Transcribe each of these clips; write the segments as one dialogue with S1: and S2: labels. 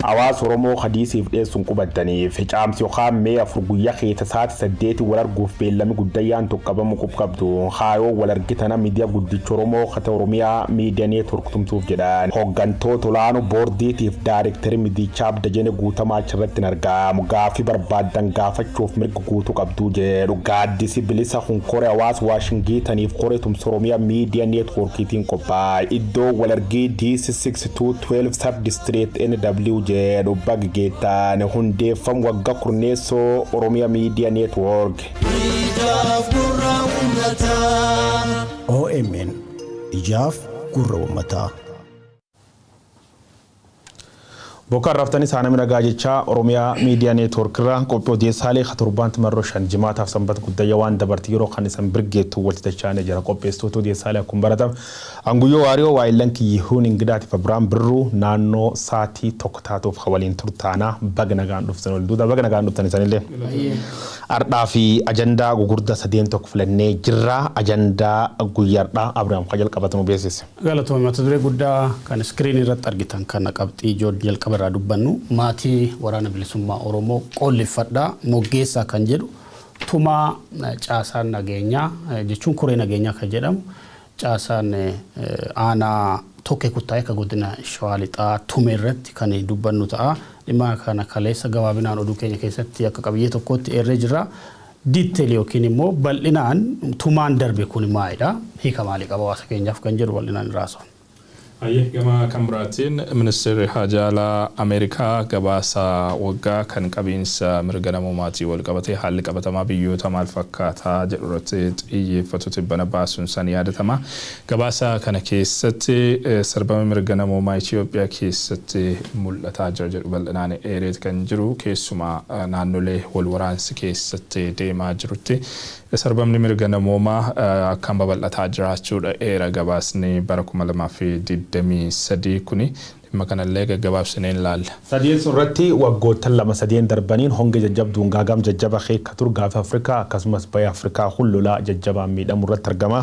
S1: Hawaasa Oromoo hadiisiif dhiyeessuun qubattaniif caamsi yookaan Mee 4 guyyaa keessa sa'aatii 8 wal arguuf beellami guddayyaan tokkabamu qubqabdu. Haayoo wal argitana miidiyaa guddicha Oromoo kata Oromiyaa Media Network tumsuuf jedhan. Hoggantoota olaanoo boordiitiif daarektari miidiyichaa Abdajene Guutamaa achirratti hin argamu. Gaaffii barbaaddan gaafachuuf mirga guutuu qabduu jedhu. Gaaddisi bilisa kun koree hawaasa Waashingiitaniif koree tumsa Oromiyaa Media Networkiitiin qophaa'e. Iddoo wal argii DC 6212 Third Street NW jedhu. Baga geettan hundeeffam wagga kurneessoo Oromiyaa Media Network.
S2: Ijaaf gurra uummataa.
S3: OMN ijaaf gurra uummataa.
S1: Bokkaan raftanii saana nagaa jechaa Oromiyaa Media Network irraa qophii odeessaalee ka torbaanti marroo 5 jimaataaf sanbata guddayya waan dabarti yeroo kan isan birgeettu walitti dachaanee jira. Qopheessitoota odeessaalee akkuma baratame Anguyyoo Waariyoo waayillan kiyyihuun Ingidaatiif Abiraam Birruu naannoo saatii 1 taatuuf ka waliin turtaanaa baga nagaan dhuftan ol duuda baga nagaan dhuftan isanillee. Ardhaa fi ajandaa gugurda sadeen tokko filannee jirra. Ajandaa guyyaadhaa Abiraam ka jalqabatu nu beeksise.
S4: Galatoomi. Mata duree guddaa kan screen irratti argitan kana qabxii ijoo jalqaba irraa dubbannu maatii Waraana Bilisummaa Oromoo qoolleffadhaa moggeessaa kan jedhu tumaa caasaan nageenyaa jechuun koree nageenyaa kan jedhamu caasaan aanaa Tokkee Kuttaayee ka godina Shawaa Lixaa tume irratti kan dubbannu ta'a. Dhimma kana kaleessa gabaabinaan oduu keenya keessatti akka qabiyyee tokkootti eerree jirra. Detail yookiin immoo bal'inaan tumaan darbe kun maalidha? Hiika maalii qaba hawaasa keenyaaf kan jedhu bal'inaan irraa haasofna.
S5: Hayyee, gama kan biraatiin ministeerri haajaa alaa Ameerikaa gabaasa waggaa kan qabiinsa mirga namoomaatiin wal qabatee haalli qabatamaa biyyoota maal fakkaataa jedhu irratti xiyyeeffatu tibbana baasuun isaa ni yaadatama. Gabaasa kana keessatti sarbama mirga namoomaa Itiyoophiyaa keessatti mul'ataa jira jedhu bal'inaan eereet kan jiru, keessumaa naannolee wal waraansi keessatti deemaa jirutti sarbamni mirga namoomaa akkaan babal'ataa jiraachuudha eera gabaasni bara 2023 kuni. Dhimma kanallee gaggabaabsinee ni laalla.
S1: Sadeessoo irratti waggoottan lama sadeen darbaniin honge jajjabduun gaaga'am jajjaba keekka tur Gaafa Afrikaa akkasumas Baha Afrikaa kun lolaa jajjabaan miidhamu irratti argama.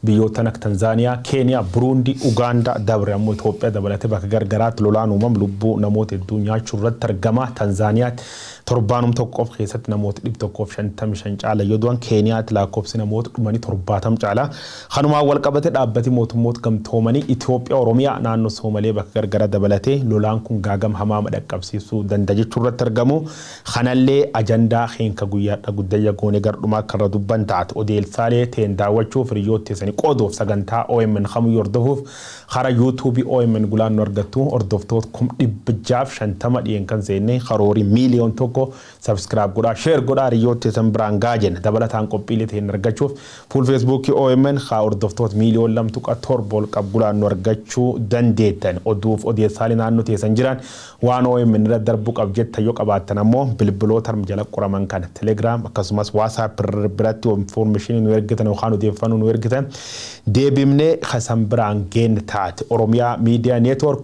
S1: Biyyoottan akka Tanzaaniyaa, Keeniyaa, Buruundii, Ugaandaa dabre ammoo Itoophiyaa dabalatee bakka gargaraatti lolaan uumam lubbuu namoota hedduu nyaachuu irratti argama. Tanzaaniyaatti torbaanum tokko qofa keessatti namoota 155 caala yoo du'an, Keeniyaatti lakkoofsi namoota dhumanii 70 caala. Kanumaan walqabate dhaabbati mootummoota gamtoomanii Itoophiyaa, Oromiyaa, naannoo Soomalee bakka gargara dabalatee lolaan kun gaagama hamaa dhaqqabsiisuu danda'a jechuu irratti argamu. Kanallee ajandaa keenka guyyaadha guddayya goone gardhumaa akka irra dubban taate. Odeessaalee teen daawwachuuf, hiriyoota teessanii qooduuf, sagantaa OMN kamiyyuu hordofuuf karaa YouTube OMN gulaan nu argattu. Hordoftoota 650,000 dhiyeen kan seenne karoorii 1 miiliyoon subscribe godhaa, share godhaa, hiriyoota teessan biraan gaa jenna. Dabalataan qophiilee teen argachuuf fuul Feesbuukii OMN haa hordoftoota 2.7 miiliyoona ol qabu gulaan nu argachuu dandeettan. Oduuf odeessaalee naannoo teessan jiran waan OMN irra darbuu qab jettan yoo qabaattan ammoo bilbiloota jala qoraman kana Telegram akkasumas WhatsApp biratti information nu ergitan yookaan odeeffannoo nu ergitan deebimnee kasan biraan geenne taate. Oromiyaa Media Network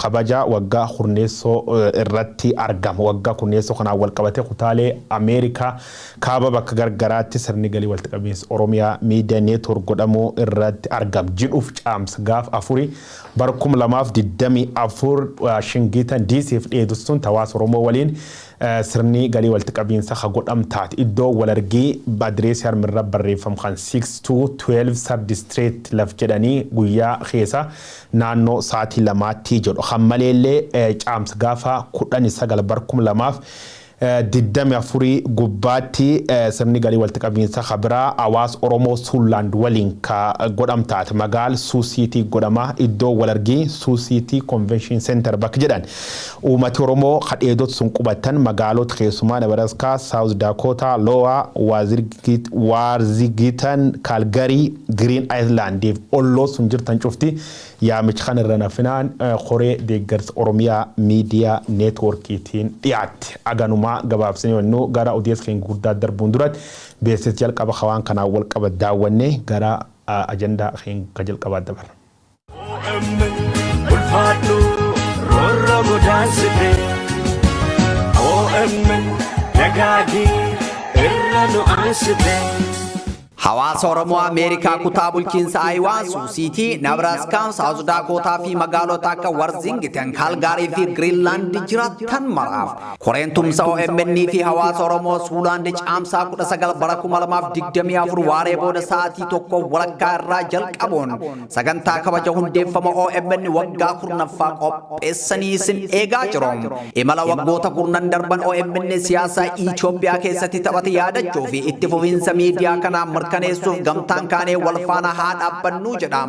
S1: kabaja waggaa kurneessoo irratti argama. Waggaa kurneessoo kanaan wal qabatee kutaalee Ameerikaa kaaba bakka gargaraatti sirni galii walitti qabiinsa Oromiyaa Media Network godhamuu irratti argama. Jidhuuf caamsa gaaf 4 bara 2024 Waashingitan DCf dheedustuun hawaasa Oromoo waliin sirni galii walitti qabiinsa ka godham taate. Iddoo walargii adireesii harmirra barreeffamu kan 6212 Third Street laf jedhanii guyyaa keessa naannoo sa'aatii 2tti jedhu. Kan maleellee caamsa gaafa 19 bara 2024 gubbaatti sirni galii walitti qabiinsa kabiraa hawaasa Oromoo Siouxland waliin ka godham taate. Magaal Sioux City godhama. Iddoo walargii Sioux City Convention Center bakka jedhan. Uummati Oromoo kadheedota sun qubatan magaalota keessumaa Nebraska, South Dakota, Iowa, Washington, Calgary, Green Island olloo sun jirtan cufti yaamicha kan irra nafinaan koree deeggarsa Oromiyaa Media Networkiitiin dhiyaatte. Aganumaa gabaabsinee wannu gara odeessa keenya guddaa darbuun duratti beeksisa jalqaba hawaan kanaan wal qaba daawwannee gara ajandaa keenya jalqabaa dabarra.
S2: Ulfaadhu roorra godaansite OMN dagaagii irra nu aansite.
S6: Hawaasa Oromoo Ameerikaa kutaa bulchiinsa Ayiwaa, Suusiitii, Nabraaskaa, Saawuz Daakootaa fi magaalota akka Warzingiten, Kaalgaarii fi Giriinlaand jiraattan maraaf. Koreen tumsa OMN fi hawaasa Oromoo Suulaand Caamsaa 19 bara 2024 waaree booda sa'aatii 1:30 irraa jalqabuun sagantaa kabaja hundeeffama OMN waggaa 10ffaa qopheessanii isin eegaa jiru. Imala waggoota kurnan darban OMN siyaasa Itoophiyaa keessatti taphate yaadachuu fi itti fufiinsa miidiyaa kanaa mirkaneessuuf gamtaan kaanee wal faana haa dhaabbannuu jedha.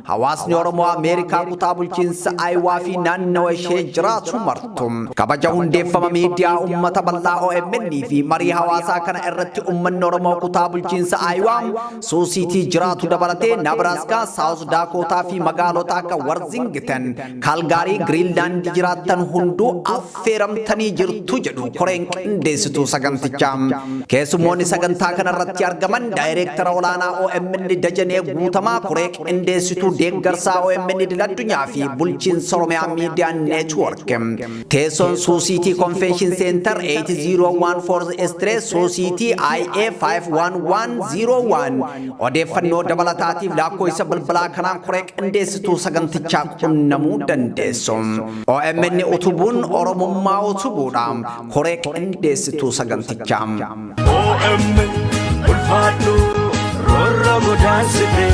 S6: Hawaasni Oromoo Ameerikaa kutaa bulchiinsa Ayiwaa fi naannawa ishee jiraatu martu. Kabaja hundeeffama miidiyaa uummata bal'aa OMN fi marii hawaasaa kana irratti uummanni Oromoo kutaa bulchiinsa Ayiwaa Suusiitii jiraatu dabalatee Nabraaskaa, Saawuz Daakootaa fi magaalota akka Warzingiten, Kaalgaarii, Giriinlaand jiraattan hunduu affeeramtanii jirtu jedhu koreen qindeessituu sagantichaa. Keessummoonni sagantaa kanarratti argaman daayireektara olaanaa OMN Dajanee Guutamaa, koree qindeessituu deeggarsaa OMN idil addunyaa fi bulchiinsa Oromiyaa Miidiyaa Neetwoork. Teessoon Suusiitii Convention Center, 8014 Street, Suusiitii, IA 51101. Odeeffannoo dabalataatiif lakkoofsa bilbilaa kanaan koree qindeessituu sagantichaa qunnamuu dandeessu. OMN utubuun Oromummaa utubuudha. Koree qindeessituu sagantichaa.
S2: OMN ulfaadhu, roorra godaansite.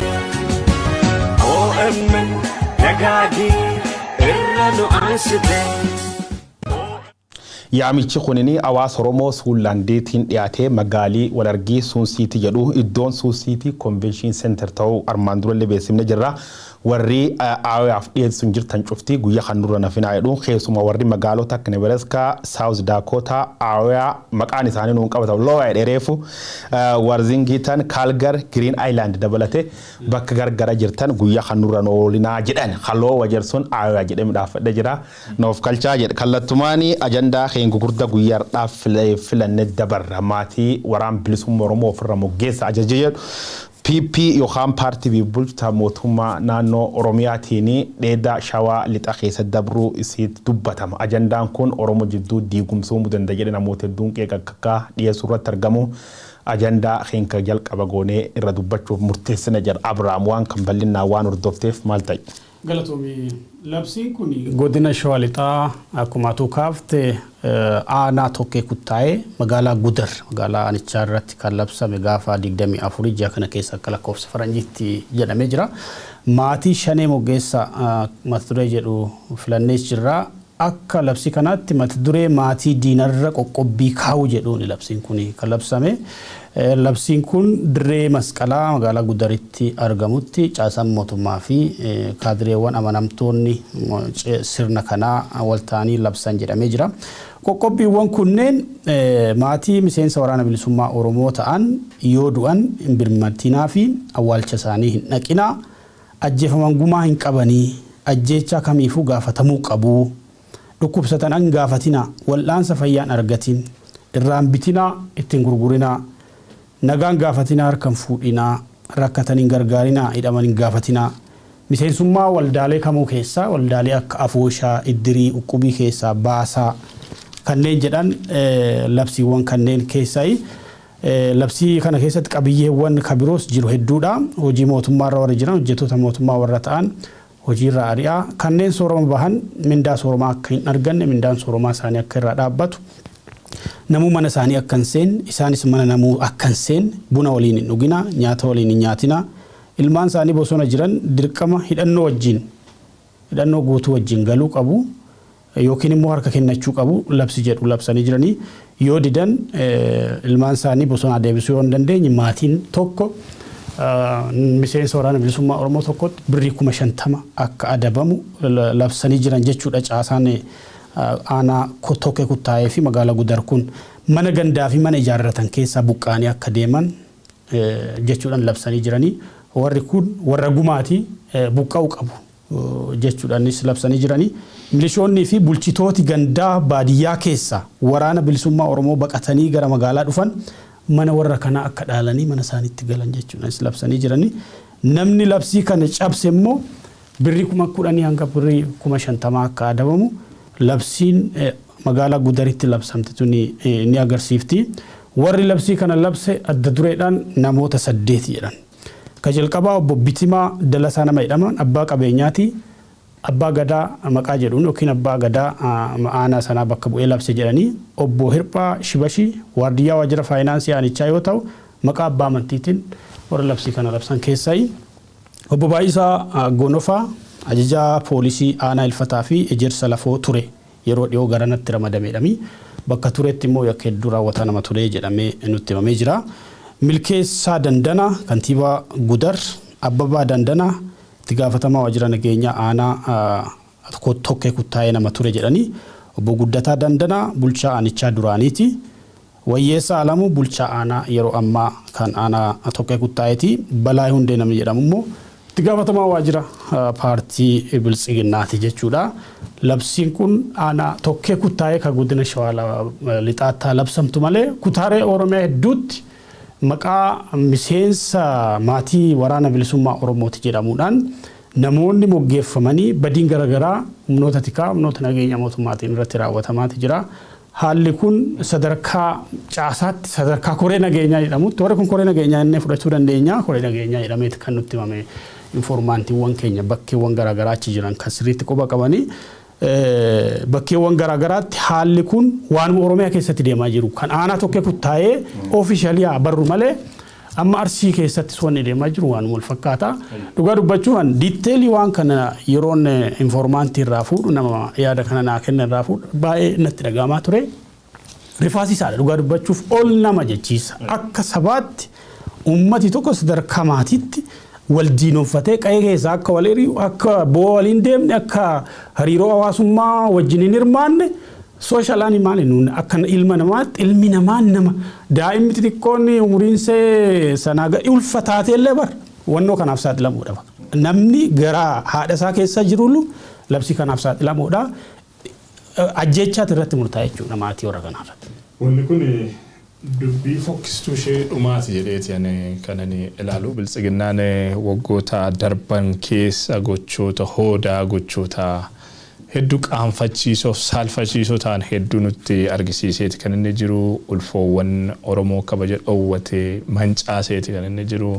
S2: OMN dagaagii irra nu aansite.
S1: Yaamichi kunini hawaasa Oromoo Suulaandeetiin dhiyaatee magaalii Walargii Suunsiitii jedhu, iddoon Suusiitii Convention Center ta'uu armaan durallee beeksifne jirra. Warri aayaaf dhiyeessuun jirtan cuftii guyyaa kan nurra nafinaa jedhu. Keessuma warri magaalota akka Nebraska, South Dakota, Iowa, maqaan isaanii nuun qabatamu Lowaa dheereefu, Warzingitan, Calgary, Green Island dabalatee bakka gargara jirtan guyyaa kan nurra oolinaa jedhan. Haloo wajersuun Iowa jedhee midhaafadhe jira. Noof kalchaa jedhe. Kallattumaanii ajandaa keenya gurguddaa guyyaa har'aaf filanne dabarra. Maatii waraan bilisummaa Oromoo ofirra moggeessa ajaja jedhu PP yookaan paartii bulchitaa mootummaa naannoo Oromiyaatiin dheedaa Shawaa Lixa keessa dabruu isiitti dubbatama. Ajandaan kun Oromoo jidduu diigumsa uumuu danda'a jedhe namoota hedduun qeeqa akka dhiyeessuu irratti argamu. Ajandaa keenya jalqaba goonee irra dubbachuuf murteessina jedha. Abrahaam, waan kan bal'inaan waan hordofteef maal ta'e?
S4: Galatoomii. Labsiin kun godina Shawaa Lixaa, akkuma atuu kaafte, aanaa Tokkee Kuttaa'ee magaalaa Gudar, magaalaa aanichaa irratti kan labsame gaafa 24 ji'a kana keessa akka lakkoofsa faranjiitti jedhamee jira. Maatii shanee moggeessa mata duree jedhu filannees jirra. Akka labsii kanaatti mata duree maatii diinarra qoqqobbii kaa'u jedhuun labsiin kun kan labsame. Labsiin kun dirree masqalaa magaalaa Gudaritti argamutti caasaan mootummaa fi kaadireewwan amanamtoonni sirna kanaa wal ta'anii labsan jedhamee jira. Qoqqobbiiwwan kunneen maatii miseensa waraana bilisummaa Oromoo ta'an yoo du'an hin birmatinaa fi awwaalcha isaanii hin dhaqinaa, ajjeefaman gumaa hin qabanii, ajjeechaa kamiifuu gaafatamuu qabu. Dhukkubsatan an gaafatinaa, wal'aansa fayyaan argatin, irraan bitinaa, ittiin gurgurinaa, nagaan gaafatinaa, harkan fuudhinaa, rakkataniin gargaarinaa, hidhaman hin gaafatinaa. Miseensummaa waldaalee kamuu keessaa, waldaalee akka afooshaa, iddirii, uqqubii keessaa baasaa kanneen jedhan labsiiwwan kanneen keessaa. Labsii kana keessatti qabiyyeewwan kabiroos jiru hedduudha. Hojii mootummaarra warra jiran, hojjettoota mootummaa warra ta'an hojiirra ari'aa. Kanneen soorama bahan mindaa sooromaa akka hin arganne, mindaan sooromaa isaanii akka irraa dhaabbatu. Namuu mana isaanii akka hin seenne, isaanis mana namuu akka hin seenne, buna waliin hin dhuginaa, nyaata waliin hin nyaatinaa. Ilmaan isaanii bosona jiran dirqama hidhannoo wajjin, hidhannoo guutuu wajjin galuu qabu yookiin immoo harka kennachuu qabu labsi jedhu labsanii jiranii. Yoo didan, ilmaan isaanii bosonaa deebisuu yoo hin dandeenye, maatiin tokko miseensa waraana bilisummaa Oromoo tokkotti birrii 50,000 akka adabamu labsanii jiran jechuudha. Caasaan aanaa Tokkee Kuttaa'ee fi magaalaa Gudar kun mana gandaa fi mana ijaarratan keessaa buqqa'anii akka deeman jechuudhaan labsanii jiranii. Warri kun warra gumaati, buqqa'uu qabu jechuudhaanis labsanii jiranii. Milishoonnii fi bulchitooti gandaa baadiyyaa keessa waraana bilisummaa Oromoo baqatanii gara magaalaa dhufan mana warra kanaa akka dhaalanii mana isaaniitti galan jechuudhaanis labsanii jiranii. Namni labsii kana cabse immoo birrii 10,000 hanga birrii 50,000 akka adabamu labsiin magaalaa Gudaritti labsamte tuni ni agarsiifti. Warri labsii kana labse adda dureedhaan namoota 8 jedhan. Ka jalqabaa obbo Bitimaa Dalasaa nama jedhaman, abbaa qabeenyaati. Abbaa gadaa maqaa jedhuun yookiin abbaa gadaa aanaa sanaa bakka bu'ee labse jedhanii. Obbo Hirphaa Shibashii waardiyyaa waajjira faayinaansii aanichaa yoo ta'u, maqaa abbaa amantiitiin warra labsii kana labsan keessaayi. Obbo Baay'isaa Gonofaa ajajaa poolisii aanaa Ilfataa fi Ejersa Lafoo ture, yeroo dhiyoo garanatti ramadameedhami. Bakka turetti immoo yakka hedduu raawwataa nama ture jedhamee nutti himamee jira. Milkeessaa Dandanaa kantiibaa Gudar, Abbabaa Dandanaa itti gaafatamaa waajjira nageenyaa aanaa Tokkee Kuttaayee nama ture jedhanii. Obbo Guddataa Dandanaa bulchaa aanichaa duraaniiti. Wayyeessaa Alamuu bulchaa aanaa yeroo ammaa kan aanaa Tokkee Kuttaayeeti. Balaa Hundee namni jedhamu immoo itti gaafatamaa waajjira paartii Biltsiginnaati jechuudha. Labsiin kun aanaa Tokkee Kuttaayee kan godina Shawaa Lixaatti labsamtu malee, kutaalee Oromiyaa hedduutti maqaa miseensa maatii Waraana Bilisummaa Oromooti jedhamuudhaan namoonni moggeeffamanii badiin garaagaraa humnoota tikaa, humnoota nageenya mootummaatiin irratti raawwatamaati jira. Haalli kun sadarkaa caasaatti, sadarkaa koree nageenyaa jedhamutti, warri kun koree nageenyaa inni fudhachuu dandeenya, koree nageenyaa jedhameeti kan nutti himame. Informaantiiwwan keenya bakkeewwan garaagaraa achi jiran kan sirriitti quba qabanii, bakkeewwan garaagaraatti haalli kun waanuma Oromiyaa keessatti deemaa jiru kan aanaa Tokkee Kuttaayee officially haa barru malee, amma Arsii keessatti wanni deemaa jiru waanuma wal fakkaata. Dhugaa dubbachuun detail waan kana yeroon informaantii irraa fuudhu, nama yaada kana naa kenna irraa fuudhu, baay'ee natti dhagahamaa ture. Rifaasisaadha, dhugaa dubbachuuf ol nama jechiisa. Akka sabaatti ummati tokko sadarkaa maatiitti wal diinonfatee qa'ee keessaa akka wal hiriyu, akka bo'oo waliin deemne, akka hariiroo hawaasummaa wajjin hin hirmaanne, social animal nuun akka ilma namaatti, ilmi namaa nama daa'imni xixiqqoon umuriin see sanaa gadi ulfa taatee illee bar wannoo kanaaf saaxilamuudha. Namni garaa haadha isaa keessa jirulu labsii kanaaf saaxilamuudha. Ajjeechaati irratti murtaa'e jechuudha maatii warra kanaa irratti.
S5: Wanni kun dubbii fokkistuu ishee dhumaati jedheeti ani kan ani ilaalu. Biltsiginnaan waggoota darban keessa gochoota hoodaa, gochoota hedduu qaanfachiisoo, saalfachiisoo ta'an hedduu nutti argisiiseeti kan inni jiru. Ulfoowwan Oromoo kabaja dhoowwatee mancaaseeti kan inni jiru.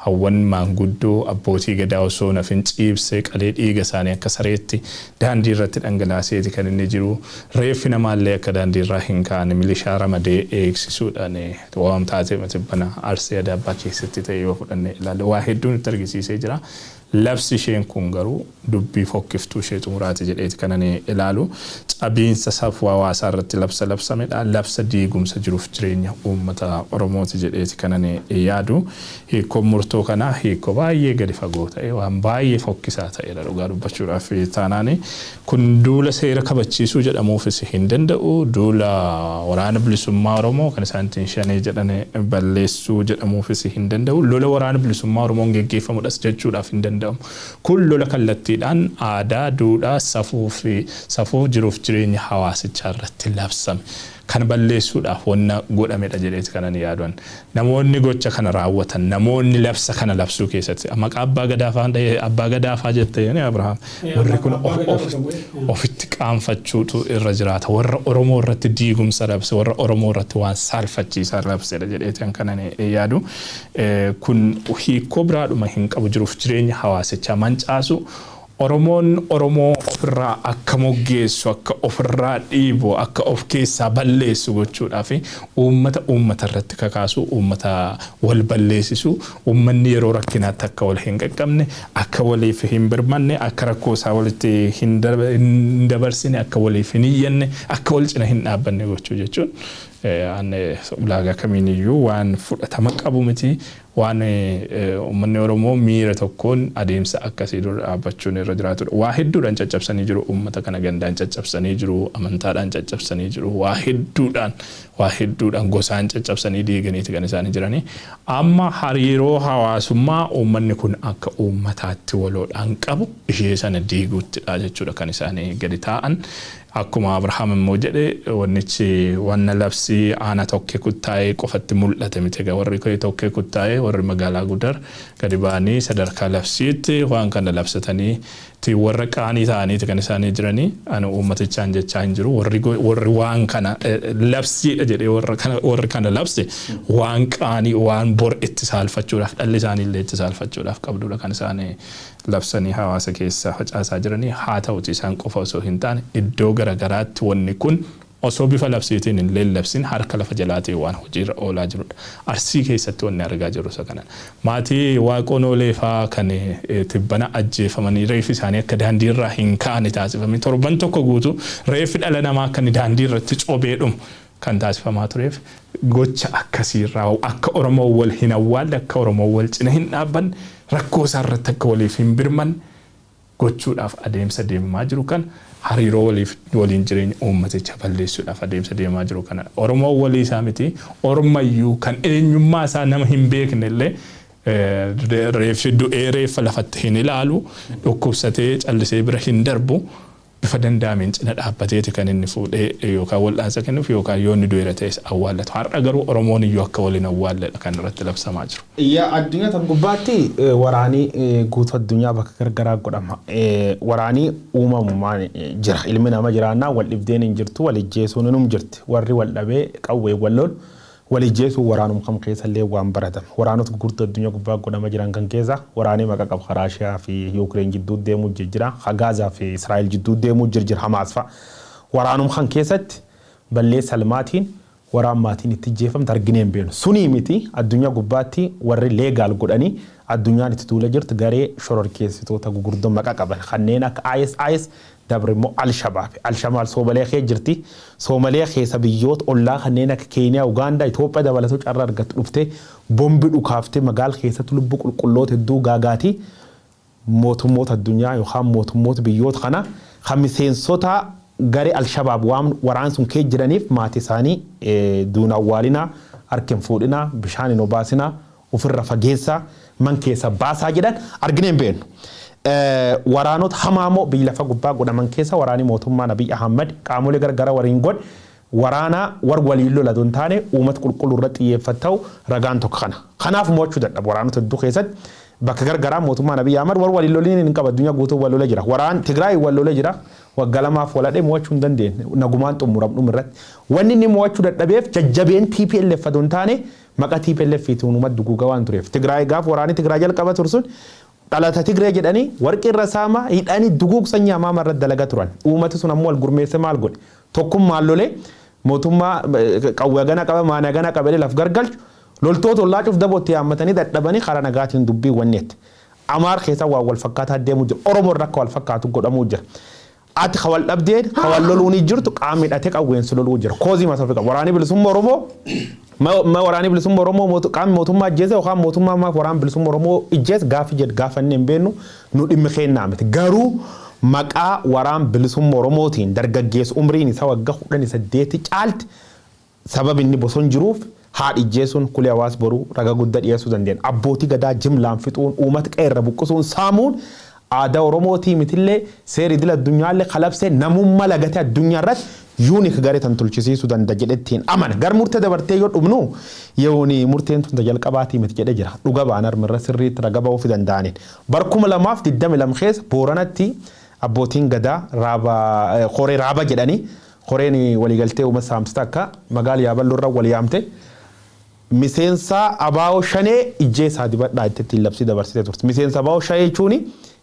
S5: Hawwan maanguddoo, abbootii gadaa osoo nafin ciibsee qalee dhiiga isaanii akka sareetti daandii irratti dhangalaaseeti kan inni jiru. Reeffi namaallee akka daandii irraa hin kaane milishaa ramadee eegsisuudhaan waan taatee matibbana Arsii Adaabbaa keessatti ta'e yoo fudhanne ilaalle, waa hedduu nutti argisiisee jira. Labsi isheen kun garuu dubbii fokkiftuu ishee xumuraati jedheeti kan ani ilaalu. Cabiinsa safuu hawaasaa irratti labsa labsamedha. Labsa diigumsa jiruuf jireenya uummata Oromooti jedheeti kan ani yaadu. Hiikkoon murtoo kanaa hiikoo baay'ee gadi fagoo ta'e, waan baay'ee fokkisaa ta'edha dhugaa dubbachuudhaaf taanaani. Kun duula seera kabachiisuu jedhamuufis hin danda'u. Duula Waraana Bilisummaa Oromoo kan isaan ittiin Shanee jedhan balleessuu jedhamuufis hin danda'u. Lola Waraana Bilisummaa Oromoon geggeeffamudhas jechuudhaaf hin danda'amu. Kun lola kallattiidhaan aadaa, duudhaa, safuu fi safuu jiruuf jireenya hawaasichaa irratti labsame kan balleessuudhaaf wanna godhamedha jedheeti kanan yaaduan. Namoonni gocha kana raawwatan, namoonni labsa kana labsuu keessatti maqaa abbaa gadaa faan abbaa gadaa faa jette Abrahaam, warri kun ofitti qaanfachuutu irra jiraata. Warra Oromoo irratti diigumsa labse, warra Oromoo irratti waan saalfachiisaa labsedha jedheeti kanan yaadu. Kun hiikoo biraadhuma hin qabu, jiruuf jireenya hawaasichaa mancaasu, Oromoon Oromoo ofirraa akka moggeessu, akka ofirraa dhiibu, akka of keessaa balleessu gochuudhaaf uummata uummata irratti kakaasu, uummata wal balleessisu, uummanni yeroo rakkinaatti akka wal hin qaqqabne, akka waliif hin birmanne, akka rakkoo isaa walitti hin dabarsine, akka waliif hin iyyanne, akka wal cina hin dhaabbanne gochuu jechuun ulaagaa kamiiniyyuu waan fudhatama qabu miti. Waan uummanni Oromoo miira tokkoon adeemsa akkasii dura dhaabbachuun irra jiraatudha. Waa hedduudhaan caccabsanii jiru uummata kana, gandaan caccabsanii jiru, amantaadhaan caccabsanii jiru, waa hedduudhaan gosaan caccabsanii diiganiiti kan isaan jiranii. Amma hariiroo hawaasummaa uummanni kun akka uummataatti waloodhaan qabu ishee sana diiguuttidha jechuudha kan isaanii gadi taa'an. Akkuma Abrahaam immoo jedhe, wannichi wanna labsii aana Tokkee Kuttaa'ee qofatti mul'ate miti. Egaa warri Tokkee Kuttaa'ee, warri magaalaa Gudar gadi ba'anii sadarkaa labsiitti waan kana labsatanii Warra qaanii ta'aniiti kan isaanii jiranii. Ani uummatichaan jechaa hin jiru. Warri waan kana labsiidha jedhee warri kana labse waan qaanii, waan bor itti saalfachuudhaaf, dhalli isaanii illee itti saalfachuudhaaf qabdudha kan isaanii labsanii hawaasa keessa facaasaa jiranii. Haa ta'uti, isaan qofa osoo hin taane iddoo garagaraatti wanni kun osoo bifa labsiitiin hin leellabsin harka lafa jalaatiin waan hojiirra oolaa jirudha. Arsii keessatti wanni argaa jirru isa kana. Maatii Waaqoon Oolee fa'aa kan tibbana ajjeefamanii, reeffi isaanii akka daandii irraa hin kaane taasifame, torban tokko guutuu reeffi dhala namaa akka inni daandii irratti cobee dhumu kan taasifamaa tureef, gocha akkasiirraa akka Oromoo wal hin awwaalle, akka Oromoo wal cina hin dhaabbanne, rakkoo isaa irratti akka waliif hin birmanne gochuudhaaf adeemsa deemamaa jiru kan hariiroo waliif waliin jireenya uummaticha balleessuudhaaf adeemsa deemaa jiru kana Oromoo walii isaa miti, Ormayyuu kan eenyummaa isaa nama hin beekne illee reeffi du'ee reeffa lafatti hin ilaalu, dhukkubsatee callisee bira hin darbu. Bifa danda'ameen cina dhaabbateeti kan inni fuudhee yookaan wal'aansa kennuuf yookaan yoo inni du'eera ta'es awwaallatu. Har'a garuu Oromoon iyyuu akka waliin awwaalledha kan irratti labsamaa jiru.
S1: Yaa, addunyaa tan gubbaatti waraanii guutuu addunyaa bakka gargaraa godhama. Waraanii uumamumaan jira. Ilmi nama jiraannaa wal dhibdeen hin jirtu, wal ijjeesuun inum jirti. Warri wal dhabee qawwee wal lolu wal ijjeesuun waraanum kam keessallee waan baratame. Waraanota gurguddoo addunyaa gubbaa godhama jiran kan keessa waraanii maqa qabu Raashiyaa fi Yuukireen jidduu deemuu jira. Gaazaa fi Israa'el jidduu deemuu jira, Hamaas fa'a. Waraanum kan keessatti balleessa almaatiin waraan maatiin itti ijjeefamte arginee hin beeknu. Sunii miti, addunyaa gubbaatti warri legal godhanii addunyaan itti tuula jirtu garee shororkeessitoota gurguddoo maqa qaban kanneen akka ISIS, dabre immoo Al-Shabaab. Al-Shabaab Soomalee keessa jirti. Soomalee keessa biyyoota ollaa kanneen akka Keeniyaa, Ugaandaa, Itoophiyaa dabalatoo carraa argattu dhuftee bombi dhukaaftee magaala keessatti lubbuu qulqulloota hedduu gaagaati. Mootummoota addunyaa yookaan mootummoota biyyoota kana kan miseensota garee Al-Shabaab waan waraan sun keessa jiraniif maatii isaanii duuna awwaalinaa, harka hin fuudhinaa, bishaan hin obaasinaa, ofirra fageessaa, man keessa baasaa jedhan arginee hin beeknu. Waraanota hamaamoo biyya lafa gubbaa godhaman keessa waraanni mootummaa Abiy Ahmad qaamolee gargaraa waliin godhe waraana war waliin lola hin taane uummata qulqulluu irratti xiyyeeffata'u ragaan tokko kana. Kanaaf mo'achuu dadhabu waraanota hedduu keessatti bakka gargaraa mootummaan Abiy Ahmad war waliin loliin hin qaba, addunyaa guutuu wal lola jira. Waraan Tigraay wal lola jira. Waggaa 2f waladhee mo'achuu hin dandeenye, nagumaan xumuram irratti. Wanni inni mo'achuu dadhabeef jajjabeen TPLF adoo hin taane maqaa TPLF fi uummata duguugaa waan tureef. Tigraay gaaf waraanni Tigraay jalqaba tursun dhalata Tigree jedhanii warqii irra saama hidhanii duguug sanyii hamaa irratti dalagaa turan. Uummati sun ammoo wal gurmeesse maal godhe? Tokkummaan lolee mootummaa qawwee gana qaba, maana gana qabee laf gargalchu, loltoota ollaa cuuf dabootti yaammatanii dadhabanii karaa nagaatiin dubbii wanneetti. Amaar keessa waan wal fakkaataa deemuu jira. Oromoo irra akka wal fakkaatu godhamuu jira. Ati ka wal dhabdeen ka wal loluun jirtu qaamni hidhatee qawweensi loluu jira. Cause mataa ofii qaba. Waraanni bilisummaa Oromoo ma waraanni bilisummaa Oromoo qaamni mootummaa ajjeese yookaan mootummaa maaf waraana bilisummaa Oromoo ijjeese gaafi jedhu gaafanne hin beeknu, nu dhimmi kennaa miti. Garuu maqaa waraan bilisummaa Oromootiin dargaggeessu umriin isaa waggaa 18 caalti sabab inni boson jiruuf haadha ijjeesuun kulee hawaas boruu raga guddaa dhiyeessuu dandeenya. Abbootii gadaa jimlaan fixuun, uummata qeerra buqqisuun, saamuun aadaa Oromootii mitillee, seera idil addunyaallee kalabsee namummaa lagatee addunyaa irratti unique garee tan tulchisiisuu danda'a jedhettiin amana. Gar murtee dabartee yoo dhumnu yooni murteen tun jalqabaatii miti jedhee jira. Dhuga ba'an harmirra sirriitti raga ba'uufi danda'aniin. Bar 2022 keessa Booranatti abbootiin gadaa raaba koree raaba jedhanii, koreen waliigaltee uummata saamsita akka magaala Yaaballoo irra wal yaamte, miseensa abaa'oo shanee ijjeesaa dibadhaa itti ittiin labsii dabarsitee turte. Miseensa abaa'oo shanee jechuun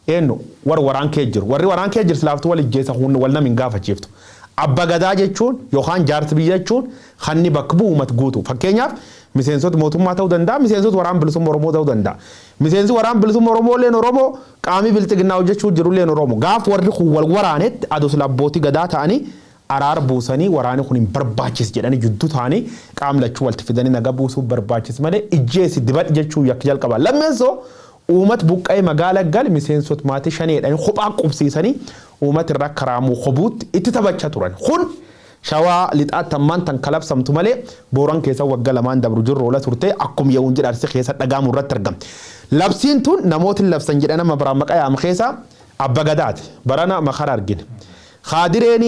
S1: eenyu? Warri waraan kee jiru. Warri waraan kee jiru silaaftuu wal ijjeesa wal nam hin gaafachiiftu. Abba gadaa jechuun yookaan jaarsi biyya jechuun kanni bakka bu'u uummata guutu. Fakkeenyaaf miseensota mootummaa ta'uu danda'a, miseensota waraan bilisummaa Oromoo ta'uu danda'a. Miseensi waraan bilisummaa Oromoo illeen Oromoo, qaamii bilxiginnaa hojjechuu jiru illeen Oromoo. Gaaf warri kun wal waraanetti aduu sila abbootii gadaa ta'anii araara buusanii, waraanni kun hin barbaachis jedhanii jidduu ta'anii qaamni lachuu walitti fidanii nagaa buusuu barbaachis malee ijjeesi dibadhi jechuu yakka jalqaba. Lammeessoo, uummata buqqa'ee magaala gal miseensota maatii shanii jedhanii kophaa qubsiisanii uummata irra karaamuu kobuutti itti taphachaa turan. Kun Shawaa Lixaatti ammaan tan kalabsamtu malee Booran keessa waggaa 2n dabru jirru oola turte, akkuma ye'uun jedha Arsii keessa dhagaamu irratti argamte. Labsiin tun namootni labsan jedhan amma biraan maqaa yaam keessa abba gadaati. Barana makara argine. Kaadireen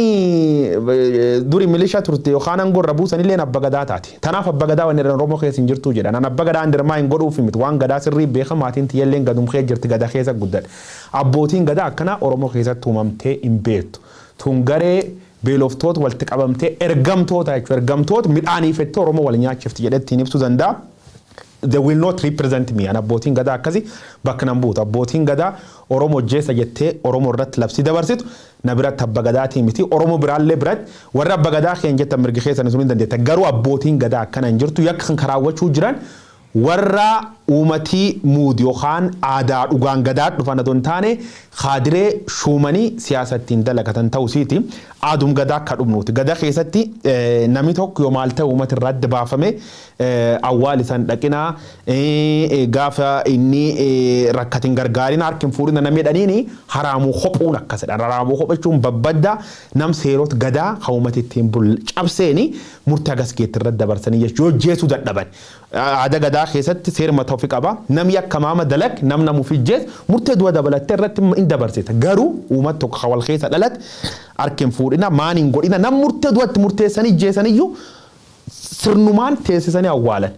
S1: duri milisha turte yookaan aangoo irra buusanillee abba gadaa taate. Tanaaf abba gadaa wanni Oromoo keessa hin jirtu jedhan. An abba gadaa dirmaa hin godhuuf miti, waan gadaa sirrii beeka, maatiin tiyyalleen gadum kee jirti, gada keessa guddadhe. Abbootiin gadaa akkanaa Oromoo keessatti uumamtee hin beektu. Tun garee beeloftoota walitti qabamtee ergamtoota jechuudha. Ergamtoota midhaaniifettee Oromoo wal nyaachifti jedhee ittiin ibsuu danda'a. They will not represent me. An abbootiin gadaa akkasi bakka nan buutu. Abbootiin gadaa Oromoo jeessa jettee Oromoo irratti labsii dabarsitu na biratti abba gadaatii miti. Oromoo biraallee biratti warra abba gadaa keen jettan mirgi keessan sun hin dandeetta. Garuu abbootiin gadaa akkana hin jirtu. Yakka kan karaawwachuu jiran warra uumatii muudi yookaan aadaa dhugaan gadaa dhufan otoo hin taane, kaadiree shuumanii siyaasa ittiin dalagatan ta'usiiti. Aadum gadaa akka dhumnuuti. Gadaa keessatti namni tokko yoo maal ta'e uummata irraa adda baafame awwaal isaan dhaqinaa, gaafa inni rakkatin gargaarin, harki hin fuudhina namni jedhaniini haraamuu kophuun akkasidha. Haraamuu kophachuun babbadda nam seerota gadaa kan uummati ittiin bul cabseeni murtii hagas geetti irratti dabarsanii jechuudha. Yoo jeesuu dadhaban. Aadaa gadaa keessatti seera mataa ofii qaba. Namni akka maama dalag nam namuuf ijjees murtee du'a dabalattee irratti hin dabarsita. Garuu uummata tokko kan wal keessa dhalate harki hin fuudhina, maan hin godhina, nam murtee du'atti murteessanii ijjeesaniyyuu sirnumaan teessisanii awwaalan.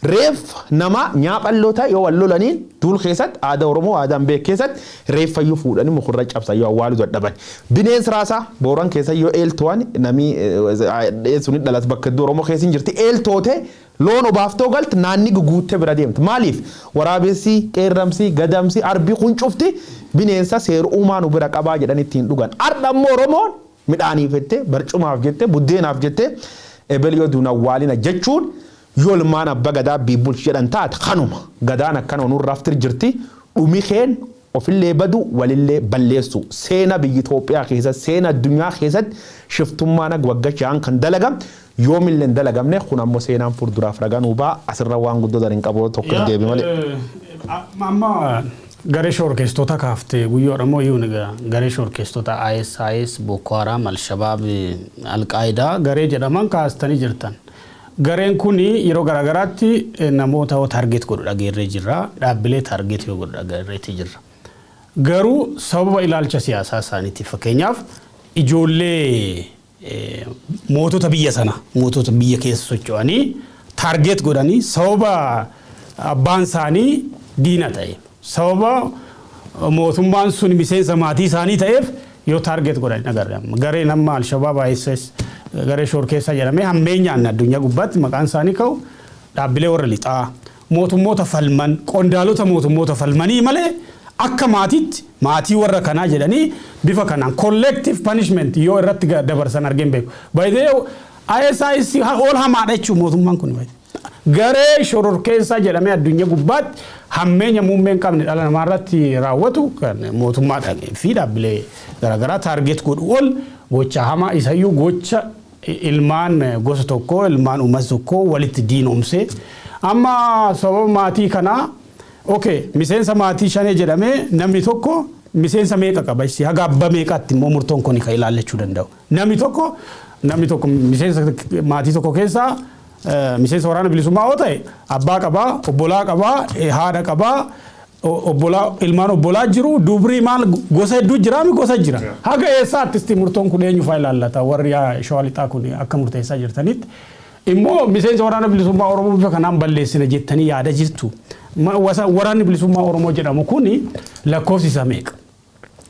S1: Reef nama nyaaphalloo yoo wal lolaniin duul keessatti, aadaa Oromoo aadaan beek keessatti, reeffayyuu fuudhanii mukurra cabsan yoo awwaaluu dadhaban. Bineensi raasaa Booran keessa yoo eelto'an, namni suni dhalat bakka iddoo Oromoo keessa hin jirti, eeltoote loon obaaftoo galte naanni guguuttee bira deemti. Maaliif? Waraabessi, qeerramsi, gadamsi, arbi kun cufti bineensa seera uumaa nu bira qabaa jedhan ittiin dhugan. Har'a immoo Oromoon midhaaniif jettee, barcumaaf jettee, buddeenaaf jettee ebel yoo duun awwaalina jechuun yolmaan abba gadaa biibbulchi jedhan taate kanuma. Gadaan akkana onurraaf jirti, dhumi keen ofillee badu, walillee balleessu. Seena biyya Itoophiyaa keessatti, seena addunyaa keessatti shiftummaan waggaa 6 kan dalagam yoomillee hin dalagamne. Kun ammoo seenaan fuulduraaf ragaa nuu ba'a. Asirra waan guddoo hin qabu, tokko deebi malee.
S4: Amma garee shororkeessitoota kaaftee guyyoodha moo iyyuu garee shororkeessitoota ISIS, Boko Haram, Al-Shabaab, Al-Qaayidaa garee jedhaman kaastanii jirtan. Gareen kun yeroo garaagaraatti namoota target godhu dhageerree jirra. Dhaabbilee target yoo godhu dhageerreetii jirra. Garuu sababa ilaalcha siyaasaa isaaniitiif, fakkeenyaaf ijoollee mootota biyya sana, mootota biyya keessa socho'anii target godhanii, sababa abbaan isaanii diina ta'e, sababa mootummaan sun miseensa maatii isaanii ta'eef yoo target godhan agarra. Gareen amma Alshabaab, ISIS, garee shororkeessaa jedhamee hammeenyaan addunyaa gubbaatti maqaan isaanii ka'u, dhaabbilee warra lixaa, mootummoota falman, qondaalota mootummoota falmanii malee akka maatiitti maatii warra kanaa jedhanii bifa kanaan collective punishment yoo irratti dabarsan argeen beeku. Baay'ee ISIS ol hamaadha jechuun mootummaan kun. Garee shororkeessaa jedhamee addunyaa gubbaatti hammeenya muummee hin qabne dhala namaa irratti raawwatu kan mootummaadhaan fi dhaabbilee garaagaraa target godhu ol gocha hamaa isayyuu gocha ilmaan gosa tokkoo, ilmaan uummata tokkoo walitti diinoomsee, amma sababa maatii kanaa, okay, miseensa maatii shanee jedhamee namni tokko miseensa meeqa qaba, haga abbaa meeqaatti immoo murtoon kun kan ilaallachuu danda'u? Namni tokko miseensa maatii tokko keessaa miseensa Waraana Bilisummaa yoo ta'e, abbaa qabaa, obbolaa qabaa, haadha qabaa, obbolaa, ilmaan obbolaa jiru, dubrii maal gosa hedduu jiraami, gosa jira. Haga eessaatti murtoon kun eenyu faa ilaallata? Warri Shawaa Lixaa kun akka murteessaa jirtanitti immoo miseensa Waraana Bilisummaa Oromoo bifa kanaan balleessina jettanii yaada jirtu. Waraanni Bilisummaa Oromoo jedhamu kuni lakkoofsi isaa meeqa?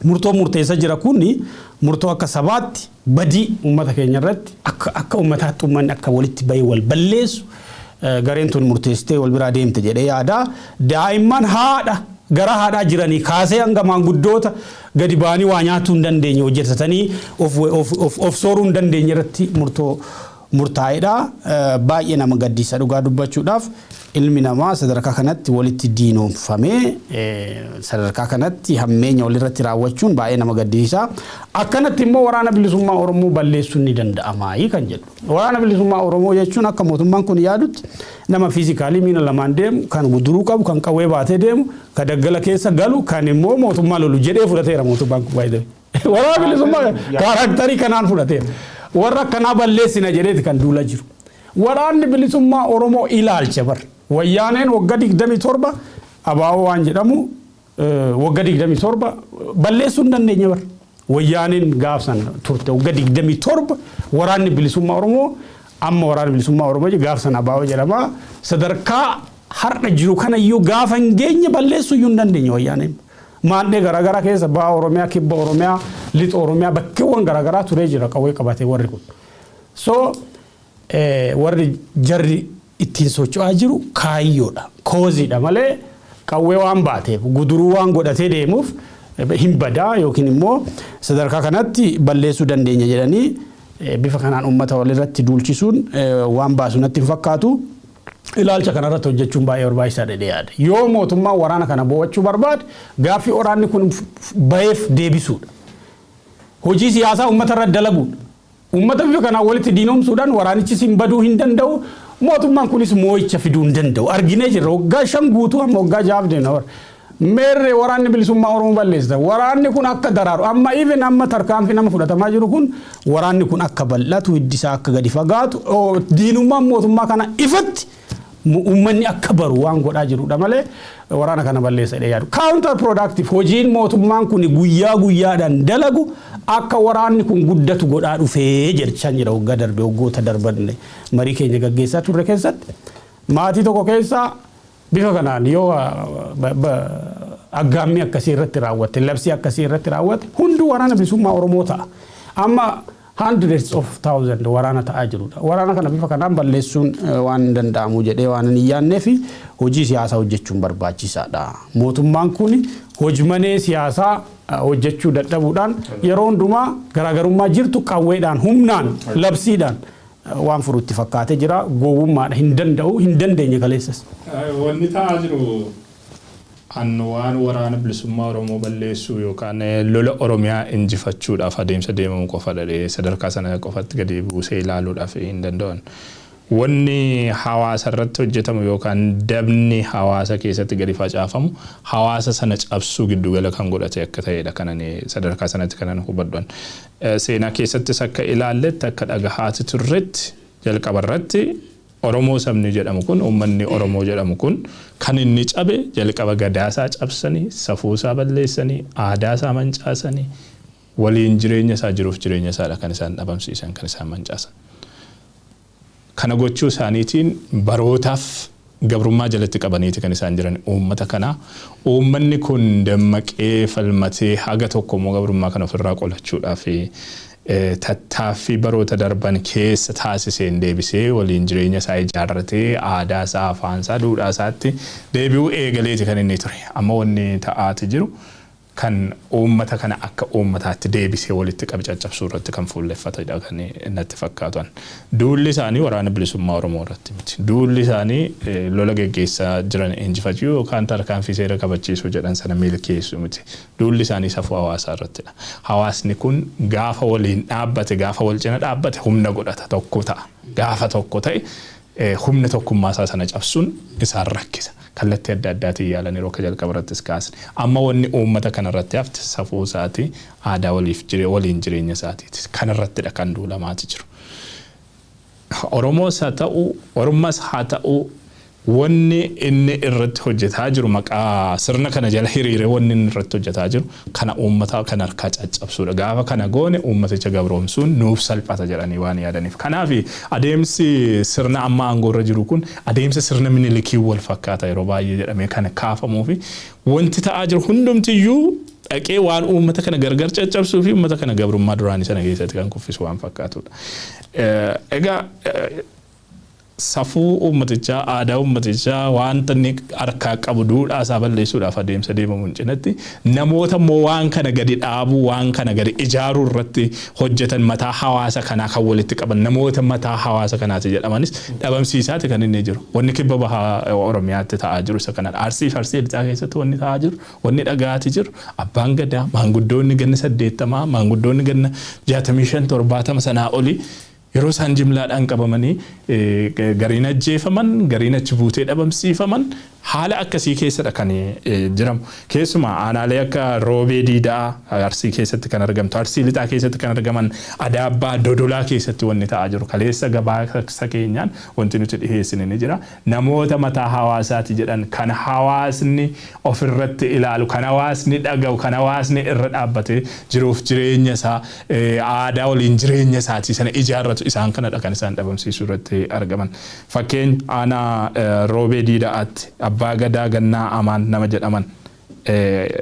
S4: Murtoo murteessa jira kuni murtoo akka sabaatti badii uummata keenya irratti, akka uummataatti uummanni akka walitti bahee wal balleessu gareen tun murteessitee wal biraa deemte jedhee yaada. Daa'imman haadha gara haadhaa jiranii kaasee hanga maanguddoota gadi ba'anii waa nyaatuu hin dandeenye, hojjetatanii of sooruu hin dandeenye irratti murtoo murtaa'edha. Baay'ee nama gaddisa dhugaa dubbachuudhaaf, ilmi namaa sadarkaa kanatti walitti diinoomfamee sadarkaa kanatti hammeenya walirratti raawwachuun baay'ee nama gaddisiisa. Akkanatti immoo Waraana Bilisummaa Oromoo balleessuun ni danda'amaayi kan jedhu. Waraana Bilisummaa Oromoo jechuun akka mootummaan kun yaadutti nama physically miila lamaan deemu, kan guduruu qabu, kan qawwee baatee deemu, kan daggala keessa galu, kan immoo mootummaa lolu jedhee fudhateera mootummaan kun baay'ee. Waraana Bilisummaa character kanaan fudhateera. Warra akkanaa balleessina jedheeti kan duula jiru. Waraanni Bilisummaa Oromoo ilaalcha bar. Wayyaaneen waggaa 27 abaaboo waan jedhamu waggaa 27 balleessuu hin dandeenye bar. Wayyaaniin gaafsan turte waggaa 27, Waraanni Bilisummaa Oromoo, amma Waraana Bilisummaa Oromoo gaafsan ABO jedhama. Sadarkaa har'a jiru kanayyuu gaafa hin geenye balleessuu iyyuu hin dandeenye wayyaaniin. Maandhee garaagaraa keessa, baha Oromiyaa, kibba Oromiyaa, lixa Oromiyaa, bakkeewwan garaagaraa turee jira qawwee qabatee warri kun. So warri jarri ittiin socho'aa jiru kaayyoodha. Causeiidha malee qawwee waan baateef, guduruu waan godhatee deemuuf hin badaa yookiin immoo sadarkaa kanatti balleessuu dandeenya jedhanii bifa kanaan uummata walirratti duulchisuun waan baasu natti hin fakkaatu. Ilaalcha kanarratti hojjechuun baay'ee barbaachisaadha jedhee yaada. Yoo mootummaan waraana kana bo'achuu barbaade, gaaffii waraanni kun baheef deebisuudha. Hojii siyaasaa uummata irratti dalaguudha. Uummata bifa kanaan walitti diinomsuudhaan waraanichis hin baduu hin danda'u. Mootummaan kunis moo'icha fiduu hin danda'u. Arginee jirra, waggaa 5 guutuu, amma waggaa 6f deemna bara. Meerree Waraanni Bilisummaa Oromoo balleessita? Waraanni kun akka daraaru amma, even amma tarkaanfii nama fudhatamaa jiru kun, waraanni kun akka bal'atu, hiddi isaa akka gadi fagaatu, diinummaan mootummaa kana ifatti uummanni akka baru waan godhaa jirudha malee waraana kana balleessa jedhee yaadu. Counter productive, hojiin mootummaan kun guyyaa guyyaadhaan dalagu akka waraanni kun guddatu godhaa dhufee jechaan jira. Waggaa darbe, waggoota darban marii keenya gaggeessaa turre keessatti, maatii tokko keessaa bifa kanaan yoo aggaammii akkasii irratti raawwatte, labsii akkasii irratti raawwatte, hunduu Waraana Bilisummaa Oromoo ta'a. Amma hundreds of thousand waraana ta'aa jirudha. Waraana kana bifa kanaan balleessuun waan hin danda'amu jedhee waan hin yaadnee fi hojii siyaasaa hojjechuun barbaachisaadha. Mootummaan kun hojmanee siyaasaa hojjechuu dadhabuudhaan yeroo hundumaa garaagarummaa jirtu qawweedhaan, humnaan, labsiidhaan waan furutti fakkaatee jira. Gowwummaadha, hin danda'u, hin dandeenye kaleessas.
S5: Wanni ta'aa jiru an waan Waraana Bilisummaa Oromoo balleessuu yookaan lola Oromiyaa injifachuudhaaf adeemsa deemamu qofa dhadhee sadarkaa sana qofatti gadi buusee ilaaluudhaaf hin danda'an. Wanni hawaasa irratti hojjetamu yookaan dabni hawaasa keessatti gadi facaafamu hawaasa sana cabsuu giddugala kan godhate akka ta'edha kanan sadarkaa sanatti kanan hubadhuan. Seenaa keessattis akka ilaalletti, akka dhagahaati turretti, jalqaba irratti Oromoo sabni jedhamu kun, uummanni Oromoo jedhamu kun kan inni cabe jalqaba gadaasaa cabsanii, safuusaa balleessanii, aadaasaa mancaasanii, waliin jireenya isaa, jiruuf jireenya isaadha kan isaan dhabamsiisan, kan isaan mancaasan. Kana gochuu isaaniitiin barootaaf gabrummaa jalatti qabaniiti kan isaan jiran uummata kanaa. Uummanni kun dammaqee falmatee haga tokko immoo gabrummaa kana ofirraa qolachuudhaaf tattaaffii baroota darban keessa taasiseen deebisee waliin jireenya isaa ijaarratee, aadaa isaa, afaan isaa, duudhaa isaatti deebi'uu eegaleeti kan inni ture. Amma wanni ta'aati jiru kan uummata kana akka uummataatti deebisee walitti qabe caccabsuu irratti kan fuulleffatedha kan natti fakkaatan. Duulli isaanii Waraana Bilisummaa Oromoo irratti miti. Duulli isaanii lola geggeessaa jiran injifachuu yookaan tarkaanfii seera kabachiisuu jedhan sana milkeessuu miti. Duulli isaanii safuu hawaasaa irrattidha. Hawaasni kun gaafa waliin dhaabbate, gaafa wal cina dhaabbate, humna godhata, tokko ta'a. Gaafa tokko ta'e humna tokkummaa isaa sana cabsuun isaan rakkisa. Kallattii adda addaatiin yaalan yeroo akka jalqaba irrattis kaasne. Amma wanni uummata kanarratti hafte safuu isaati, aadaa waliif waliin jireenya isaatiiti. Kanarrattidha kan duulamaati jiru. Oromoos haa ta'u, Ormas haa ta'u, wanni inni irratti hojjetaa jiru, maqaa sirna kana jala hiriire wanni inni irratti hojjetaa jiru kana uummata kan harkaa caccabsuudha. Gaafa kana goone uummaticha gabroomsuun nuuf salphata jedhanii waan yaadaniif. Kanaaf adeemsi sirna amma aangoo irra jiru kun adeemsa sirna Minilikii wal fakkaata yeroo baay'ee jedhamee kan kaafamuu fi wanti ta'aa jiru hundumtiyyuu dhaqee waan uummata kana gargar caccabsuu fi uummata kana gabrummaa duraanii sana keessatti kan kuffisu waan fakkaatudha. Egaa safuu uummatichaa, aadaa uummatichaa, wanta inni harkaa qabu, duudhaa isaa balleessuudhaaf adeemsa deemamuun cinatti, namoota immoo waan kana gadi dhaabuu, waan kana gadi ijaaruu irratti hojjetan, mataa hawaasa kanaa kan walitti qaban, namoota mataa hawaasa kanaati jedhamanis dhabamsiisaati kan inni jiru. Wanni kibba bahaa Oromiyaatti ta'aa jiru isa kanadha. Arsii fi Arsii Lixaa keessatti wanni ta'aa jiru, wanni dhagaati jiru, abbaan gadaa, maanguddoonni ganna 80, maanguddoonni ganna 65, 70 sanaa olii yeroo isaan jimlaadhaan qabamanii gariin ajjeefaman, gariin achi buutee dhabamsiifaman. Haala akkasii keessadha kan jiramu. Keessumaa aanaalee akka Roobee Diidaa Arsii keessatti kan argamtu, Arsii Lixaa keessatti kan argaman, Adaabbaa, Dodolaa keessatti wanni ta'aa jiru. Kaleessa gabaasa keenyaan wanti nuti dhiheessine ni jira. Namoota mataa hawaasaati jedhan, kan hawaasni ofirratti ilaalu, kan hawaasni dhaga'u, kan hawaasni irra dhaabbatee jiruuf jireenya isaa, aadaa waliin jireenya isaatii sana ijaarratu, isaan kanadha kan isaan dhabamsiisuu irratti argaman. Fakkeenya, aanaa Roobee Diidaatti Abbaa Gadaa Gannaa Amaan nama jedhaman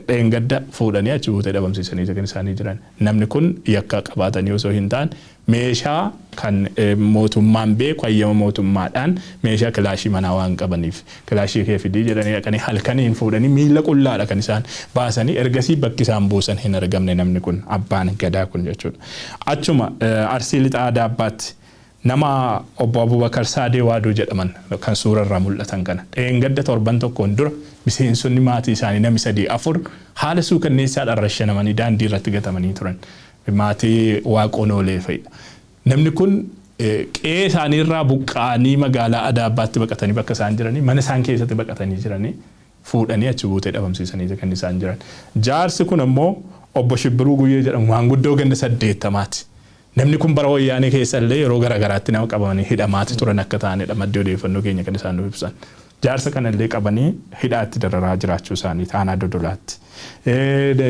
S5: dheengadda fuudhanii achi buutee dhabamsiisanii kan isaanii jiran. Namni kun yakka qabaatanii osoo hin taane, meeshaa kan mootummaan beeku, hayyama mootummaadhaan meeshaa kilaashii manaa waan qabaniif, kilaashii kee fidii jedhanii dhaqanii halkaniin fuudhanii, miila qullaadha kan isaan baasanii, ergasii bakki isaan buusan hin argamne, namni kun, abbaan gadaa kun jechuudha. Achuma Arsii Lixaa Adaabbaatti nama obbo Abubakar Saadee Waaduu jedhaman, kan suura irraa mul'atan kana, dheengadda torban tokkoon dura miseensonni maatii isaanii nami sadii afur haala suukanneessaadhaan rashanamanii daandii irratti gatamanii turan. Maatii Waaqoon Oolee fa'idha. Namni kun qe'ee isaanii irraa buqqa'anii magaalaa Adaabbaatti baqatanii, bakka isaan jiranii mana isaan keessatti baqatanii jiranii fuudhanii achi buutee dhabamsiisanii kan isaan jiran. Jaarsi kun ammoo obbo Shibbiruu Guyyee jedhamu, maanguddoo ganda 80ti. Namni kun bara Wayyaanee keessa illee yeroo garaagaraatti nama qabamanii hidhamaati turan akka ta'anidha maddi odeeffannoo keenya kan isaan nuuf ibsan. Jaarsa kanallee qabanii hidhaatti dararaa jiraachuu isaanii aanaa Dodolaatti.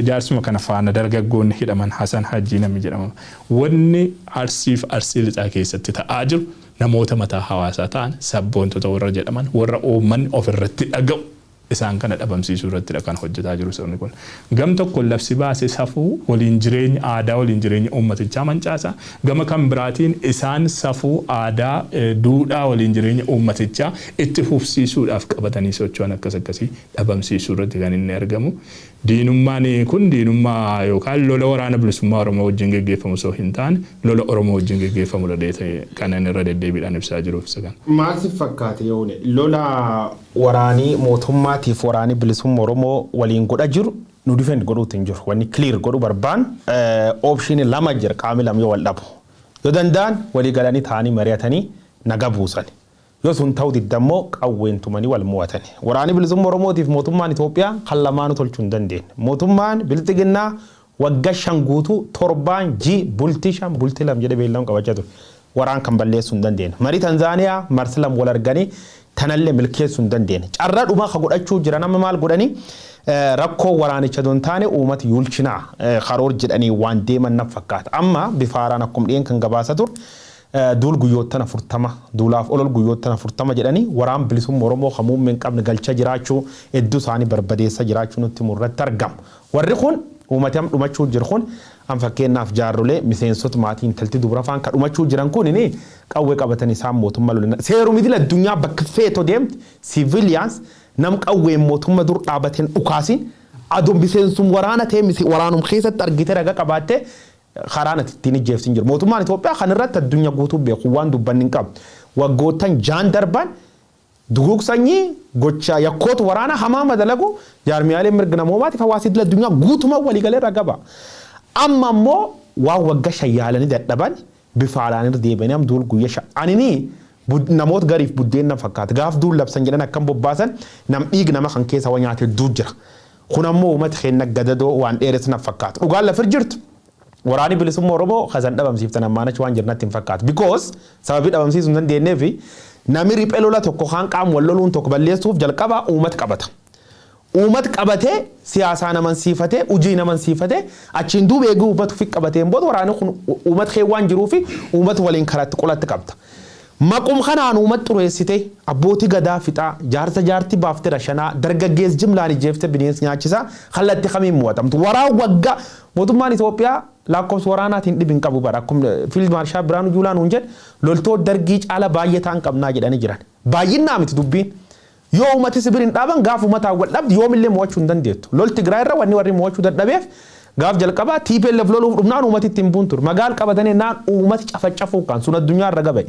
S5: Jaarsuma kana faana dargaggoonni hidhaman, Hasan Hajjii namni jedhama. Wanni Arsiif Arsii Lixaa keessatti ta'aa jiru, namoota mataa hawaasaa ta'an, sabboontota warra jedhaman, warra uummanni ofirratti dhaga'u, isaan kana dhabamsiisuu irrattidha kan hojjetaa jiru sirni kun. Gam tokkoon labsi baase safuu waliin jireenya, aadaa waliin jireenya uummatichaa mancaasa. Gama kan biraatiin isaan safuu, aadaa, duudhaa waliin jireenya uummatichaa itti fufsiisuudhaaf qabatanii socho'an akkas akkasii dhabamsiisuu irratti kan inni argamu. Diinummaan kun diinummaa yookaan lola Waraana Bilisummaa Oromoo wajjin geggeeffamu osoo hin taane, lola Oromoo wajjin geggeeffamu dha kan inni irra deddeebiidhaan ibsaa jiru ibsa kana.
S1: Maal si fakkaate yoone lola waraanii mootummaatiif waraanii bilisummaa Oromoo waliin godha jiru nu defend godhuutti hin jiru? Wanni clear godhu barbaan, option lama jira. Qaamni lama yoo wal dhabu, yoo danda'an walii galanii ta'anii mari'atanii naga buusan. Yoo sun ta'uu diddammoo, qawween tumanii wal mo'atan. Waraanni Bilisummaa Oromootiif mootummaan Itoophiyaa kan lamaanuu tolchuu hin dandeenye. Mootummaan Bilxiginnaa waggaa 5 guutuu torbaan ji bultii 5 bultii 2 jedhee beellama qabachaa ture. Waraan kan balleessuu hin dandeenye. Marii Tanzaaniyaa marsi 2 wal arganii tanallee milkeessuu hin dandeenye. Carraa dhumaa ka godhachuu jiran amma maal godhanii, rakkoo waraanicha don taane uummata yuulchinaa karoor jedhanii waan deeman na fakkaata. Amma bifa haaraan akkuma dhiyeen kan gabaasa ture, duul guyyoottan 40, duulaaf olol guyyoottan 40 jedhanii waraan bilisummaa Oromoo kan muummee hin qabne galcha jiraachuu, hedduu isaanii barbadeessa jiraachuu nutti mul'atti argama. Warri kun uummati amma dhumachuu jiru kun, an fakkeenyaaf jaarrolee miseensota maatii, intalti dubra faan kan dhumachuu jiran kun, inni qawwee qabatan isaan mootummaa lolina. Seeruma idil addunyaa bakka feeto deemte, civilians nam qawween mootummaa dur dhaabateen dhukaasin, adoo miseensum waraana ta'e waraanum keessatti argite raga qabaatte, karaan ati ittiin ijjeefsin jiru. Mootummaan Itoophiyaa kan irratti addunyaa guutuu beeku waan dubbanni hin qabu. Waggoottan 6n darban duguug sanyii, gocha yakkoota waraana hamaa madalagu jaarmiyaalee mirga namoomaatiif hawaasa idil addunyaa guutumaa waliigalee irra gaba. Amma immoo waan waggaa 5 yaalanii dadhaban bifa haaraan irra deebi'anii am duul guyya 5. Anini namoota gariif buddeen na fakkaata. Gaaf duul labsan jedhan akkam bobbaasan, nam dhiig nama kan keessa waa nyaate hedduu jira. Kun ammoo uummata keenya gadadoo waan dheeressu na fakkaata. Dhugaan lafir jirtu, waraanni bilisummaa Oromoo kasan dhabamsiiftan ammaan achi waan jirnatti hin fakkaatu. Because sababii dhabamsiisuu hin dandeenyeef, namni riphee lola tokko kaan qaama wal loluun tokko balleessuuf jalqaba uummata qabata. Uummata qabatee, siyaasaan amansiifatee, hojiin amansiifatee, achiin duuba eeguu uummata ofi qabateen booda, waraanni kun uummata kee waan jiruu fi uummata waliin karatti qolatti qabda. Maqum kanaan uummata xureessite, abbootii gadaa fixaa, jaarsa jaartii baaftee rashanaa, dargaggeessa jimlaan ijjeeftee bineensi nyaachisaa, kallattii kamiin mo'atamtu? Waraan waggaa mootummaan Itoophiyaa lakkoofsa waraanaatiin dhibi hin qabu bara. Akkuma Field Marshal Biraanuu Juulaa nuun jedhe, loltoota Dargii caala baay'ee ta'an qabnaa jedhanii jiran. Baay'inaa miti dubbiin. Yoo uummati si bira hin dhaaban, gaaf uummataan wal dhabdi, yoomillee mo'achuu hin dandeettu. Lol Tigraay irra wanni warri mo'achuu dadhabeef, gaaf jalqabaa TPLF loluuf dhufnaan uummati ittiin buun ture. Magaal qabatanii naan uummati cafacafuu kan sun addunyaa irra gabaye.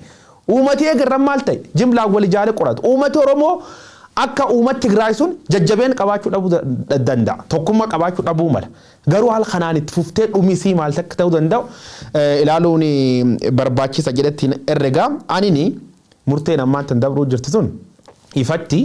S1: Uummati eegarran maal ta'e? Jimlaan wal ijaaree qoratu. Uummati Oromoo akka uummati Tigraay sun jajjabeen qabaachuu dhabuu danda'a. Tokkummaa qabaachuu dhabuu mala. Garuu haala kanaan itti fuftee dhumisii maal akka ta'uu danda'u ilaaluun barbaachisa jedhetti herrega. Anini murteen ammaan tan dabruu jirti sun ifatti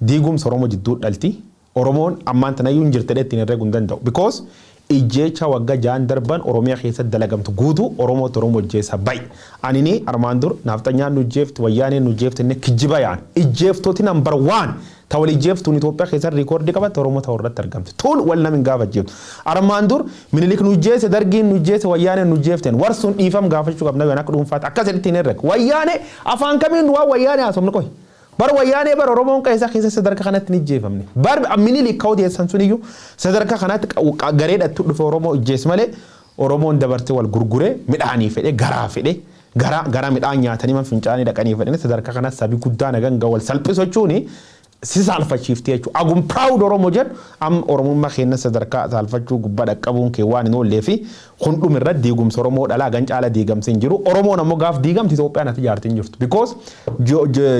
S1: Diigumsa Oromoo jidduu dhalti. Oromoon ammaan tanayyuu hin jirte ittiin herreeguu hin danda'u. Because ijjeecha waggaa 6n darban Oromiyaa keessatti dalagamtu guutuu Oromootti Oromoo ijjeessa bayi. Anini armaan dur naafxanyaan nu ijjeefti, wayyaaneen nu ijjeefti inni kijjiba yaa'an. Ijjeeftooti number one ta wal ijjeeftuun Itoophiyaa keessatti record qabatte Oromoo ta'uu irratti argamte. Tun wal nam hin gaafachiiftu. Armaan dur Minilik nu ijjeesse, Dargiin nu ijjeesse, wayyaaneen nu ijjeefteen warsuun dhiifam gaafachuu qabna yoo akka dhuunfaatti akkasitti hin herreg. Wayyaanee afaan kamiin waa wayyaanee haasofni qoy. Bar wayyaanee bar Oromoon qeessa keessa sadarkaa kanatti ni ijjeefamne. Bar Minilik ka odeessan sun iyyuu sadarkaa kanatti gareedhattu dhufe Oromoo ijjees malee, Oromoon dabartee wal gurguree midhaanii fedhe, garaa fedhe, gara gara midhaan nyaatanii man fincaanii dhaqanii fedhanii sadarkaa kanatti sabi guddaa nagan wal salphisu jechuuni si saalfachiifti jechuudha. Agum proud Oromoo jedhu amma Oromummaa keenya sadarkaa saalfachuu gubbaa dhaqqabuun kee waan hin oollee fi hunduma irratti diigumsa Oromoo dhalaa gan caala diigamsi hin jiru. Oromoon ammoo gaaf diigamti Itoophiyaan ati ijaarti hin jirtu. Because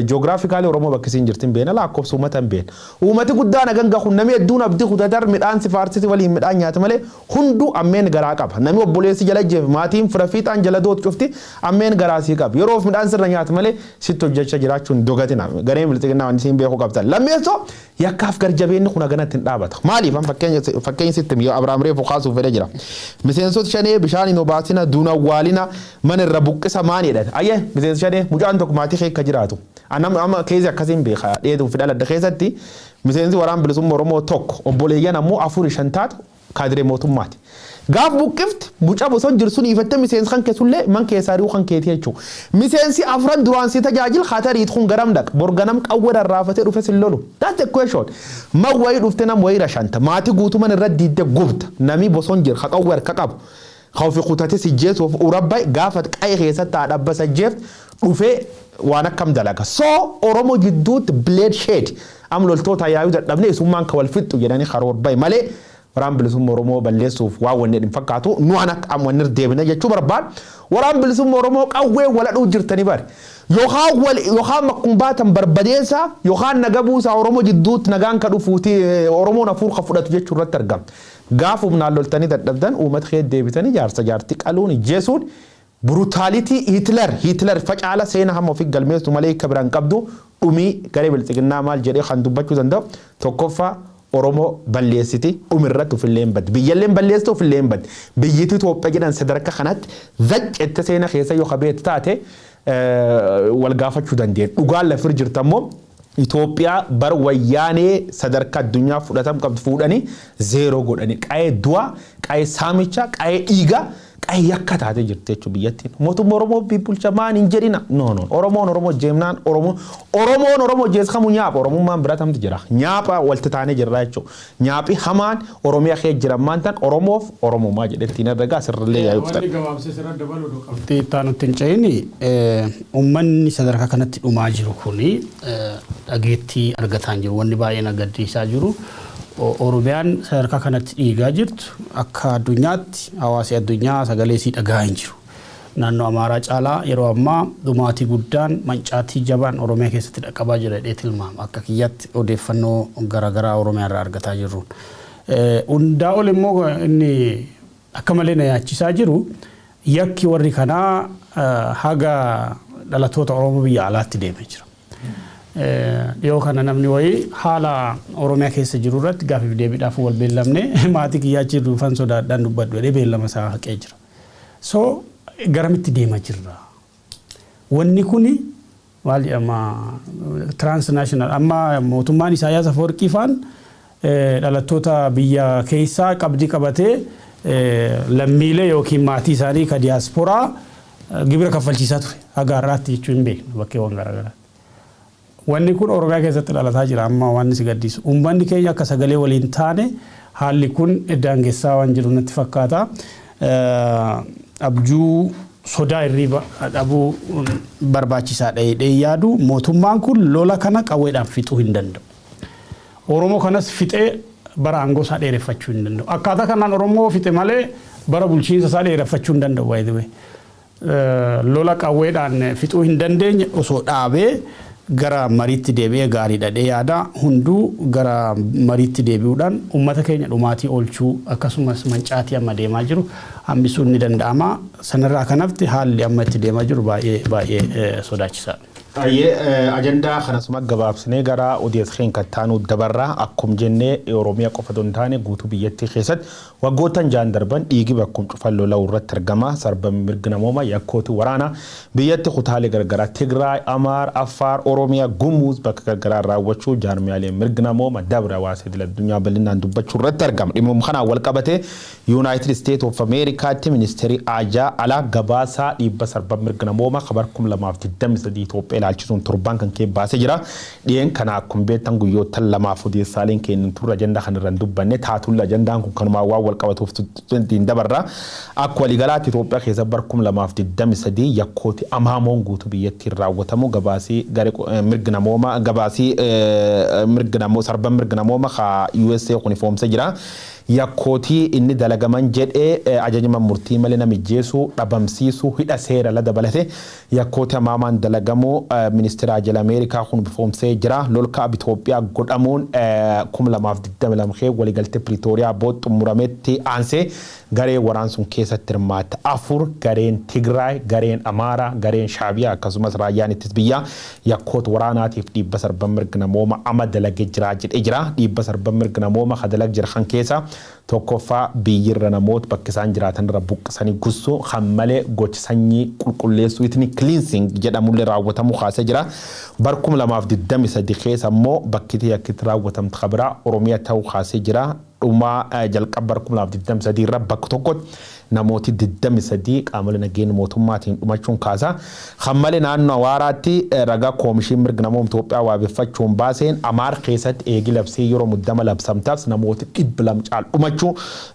S1: geographically Oromoo bakki isiin jirti hin beekna, lakkoofsa uummata hin beekna. Uummati guddaan hagan gahu namni hedduun abdii kutatar midhaan si faarsiti waliin midhaan nyaata malee hunduu ammeen garaa qaba. Namni obboleessi jala jeef maatiin fira fiixaan jala dootu cufti ammeen garaa sii qaba. Yeroof midhaan sirra nyaata malee sitti hojjechaa jiraachuun hin dogatina. Gareen bilxiginnaa wanti isiin beekuu qabdan. Lammeessoo, yakkaaf garjabeenni kun haganatti hin dhaabata. Maaliif an fakkeenya sitti yoo Abrahaam reefu kaasuuf fedhe jira. Miseensota shanee bishaan hin obaasina, duuna awwaalina, mana irra buqqisa maani jedhan. Ayyee, miseensa shanee mucaan tokko maatii kee akka jiraatu. Anam amma keessa akkasiin beeka dheetuu fi dhaladda keessatti miseensi waraan bilisummaa Oromoo tokko obboleeyyan ammoo afuri shan taatu kaadiree mootummaati. Gaaf buqqifti mucaa boson jiru sun ifatte miseensi kan keessullee man keessaa ri'uu kan keetii jechuudha. Miseensi afran duraan si tajaajil hatariit kun garam dhaqa. Borganam qawwee rarraafatee dhufe sin lolu. That's the question. Man wayii dhufte nam wayii rashanta. Maatii guutuman irra diidde gubta. Nami boson jira ka qawwee harka qabu. Ka ofi kutate si jeesuuf urabba gaafa qa'ee keessatti haadha abbaa sajjeef dhufee waan akkam dalaga. So Oromoo jidduutti bloodshed am loltoota yaayuu dadhabne isummaan ka wal fixxu jedhanii karoor bahe malee waraan bilisummaa Oromoo balleessuuf waan wanni hin fakkaatu. Nu an akka am wanni deebina jechuu barbaad. Waraan bilisummaa Oromoo qawwee waladhuu jirtanii bari. Yookaan wal yookaan makkuma baatan barbadeessa yookaan naga buusaa, Oromoo jidduutti nagaan ka dhufuuti, Oromoon hafuur ka fudhatu jechuu irratti argama. Gaaf humnaan loltanii dadhabdan uummata kee deebitanii jaarsa jaartii qaluun ijjeesuun brutality Hitler facaala seena hamma ofii galmeessu malee akka biraan qabdu. Dhumii garee bilxiginnaa maal jedhee kan dubbachuu danda'u, tokkoffaa Oromoo balleessiti, dhumirratti ofillee hin baddi, biyyallee hin balleessitu, ofillee hin baddi. Biyyittii Itoophiyaa jedhan sadarkaa kanatti zaccette seena keessa yoo kabeetu taate wal gaafachuu dandeenya. Dhugaan lafir jirtu ammoo Itoophiyaa bar wayyaanee sadarkaa addunyaa fudhatam qabdu fuudhanii zero godhanii qa'ee du'aa, qa'ee saamichaa, qa'ee dhiigaa, qa'ee yakka taatee jirti jechuudha biyyattiin. Mootummaa Oromoo bulcha maan hin jedhina. No, no. Oromoon Oromoo jeemnaan Oromoo Oromoon Oromoo jeeskamu nyaapha. Oromummaan biratamti jira. Nyaapha walti taanee jirra jechuudha. Nyaaphi hamaan Oromiyaa kee jiran maantan Oromoof Oromummaa jedhettiin herregaa asirrallee yaa'uu
S4: Wanni gabaabsee sirra dabalu qabxii itti aanutti hin ce'ini, uummanni sadarkaa kanatti dhumaa jiru kuni dhageettii argataa hin jiru. Wanni baay'ee na gaddisiisaa jiru, Oromiyaan sadarkaa kanatti dhiigaa jirtu akka addunyaatti hawaasi addunyaa sagalee isii dhagaa hin jiru. Naannoo Amaaraa caalaa yeroo ammaa dhumaatii guddaan, mancaatii jabaan Oromiyaa keessatti dhaqqabaa jira jedhee tilmaama. Akka kiyyatti odeeffannoo garaagaraa Oromiyaa irraa argataa jirruun. Hundaa ol immoo inni akka malee na yaachisaa jiru, yakki warri kanaa haga dhalatoota Oromoo biyya alaatti deemee jira. Dhiyoo kana namni wayii haala Oromiyaa keessa jiru irratti gaafiif deebiidhaaf wal beellamne, maatii kiyyaa achi dhufan sodaadhaan dubbadhu jedhee beellama isaa haqee jira. So garamitti deema jirra? Wanni kuni maal jedhama, transnational amma mootummaan Isaayyaas Afawarqii faan dhalattoota biyya keessaa qabdii qabatee lammiilee yookiin maatii isaanii ka diyaasporaa gibira kaffalchiisaa ture haga har'aatti jechuu hin beeknu bakkeewwan garaagaraatti. Wanni kun Oromiyaa keessatti dhalataa jira amma waan si gaddisu. Uummanni keenya akka sagalee waliin taane haalli kun daangessaa waan jiru natti fakkaata. Abjuu sodaa hirriiba dhabuu barbaachisaadha jedhee yaadu, mootummaan kun lola kana qawweedhaan fixuu hin danda'u. Oromoo kanas fixee bara aangoo isaa dheereffachuu hin danda'u. Akkaataa kanaan Oromoo fixe malee bara bulchiinsa isaa dheereffachuu hin danda'u, by the way. Lola qawweedhaan fixuu hin dandeenye osoo dhaabee gara mariitti deebi'ee gaariidha jedhee yaada. Hunduu gara mariitti deebi'uudhaan uummata keenya dhumaatii oolchuu akkasumas mancaatii amma deemaa jiru hambisuun ni danda'ama. Sanarraa kanafti haalli amma itti deemaa jiru baay'ee baay'ee sodaachisaadha.
S1: Ayyee, ajandaa kanasuma gabaabsinee gara odeessa kattaanuu dabarraa. Akkum jennee, Oromiyaa qofa otoo hin taane guutuu biyyattii keessatti waggoottan 6n darban dhiigi bakkum cufan lola'uu irratti argama. Sarba mirga namoomaa, yakkooti waraanaa biyyatti kutaalee garagaraa Tigraay, Amaar, Affaar, Oromiyaa, Gumuuz bakka garagaraa raawwachuu jaarmiyaalee mirga namooma dabra hawaasa idil addunyaa bal'inaan dubbachuu irratti argama. Dhimma kanaan wal qabatee United States of Americaatti ministeerri haajaa alaa gabaasaa dhiibba sarba mirga namoomaa kabar 2023 Itoophiyaa ilaalchisuun torbaan kan kee baasee jira. Dhiyeen kana akkuma beektan guyyoottan 2f odeessaaleen kennan turre ajandaa kan irra hin dubbanne taatulla, ajandaan kun kanumaan waan wal qabatuuf ittiin dabarra. Akka waliigalaatti Itoophiyaa keessa bar 2023 yakkooti amaamoon guutuu biyyattiin raawwatamu gabaasii garee mirga namoomaa, gabaasii mirga namoo sarba mirga namooma ka USA kun ifoomsee jira. Yakkootii inni dalagaman jedhee ajajama murtii malee namijjeesuu, dhabamsiisuu, hidha seera la dabalate yakkooti hamaamaan dalagamuu ministeera ajala Ameerikaa kun ifoomsee jira. Lolka Itoophiyaa godhamuun 2022 kee waliigaltee Piriitooriyaa booda xumurametti aansee garee waraan sun keessatti hirmaate afur, gareen Tigraay, gareen Amaaraa, gareen Shaabiyaa akkasumas raayyaan ittis biyyaa yakkoota waraanaatiif dhiibba sarban mirga namooma ama dalagee jira jedhee jira. Dhiibba sarban mirga namooma ka dalag jira kan keessa tokkoffaa biyyirra namoota bakka isaan jiraatan irra buqqisanii gussuu kan malee gochi sanyii qulqulleessuu, ethnic cleansing jedhamullee raawwatamuu kaasee jira. Bar 2023 keessa immoo bakki yakkitti raawwatamtu kabiraa Oromiyaa ta'uu kaasee jira. Dhumaa jalqaba bar 2023 irra bakka tokkotti namooti 23 qaamolee nageenya mootummaatiin dhumachuun kaasa. Kan malee naannoo Awaaraatti ragaa koomishin mirga namoota Itoophiyaa waabeffachuun baaseen Amaar keessatti eegi labsii yeroo muddama labsamtaaf namooti 200 caal dhumachuu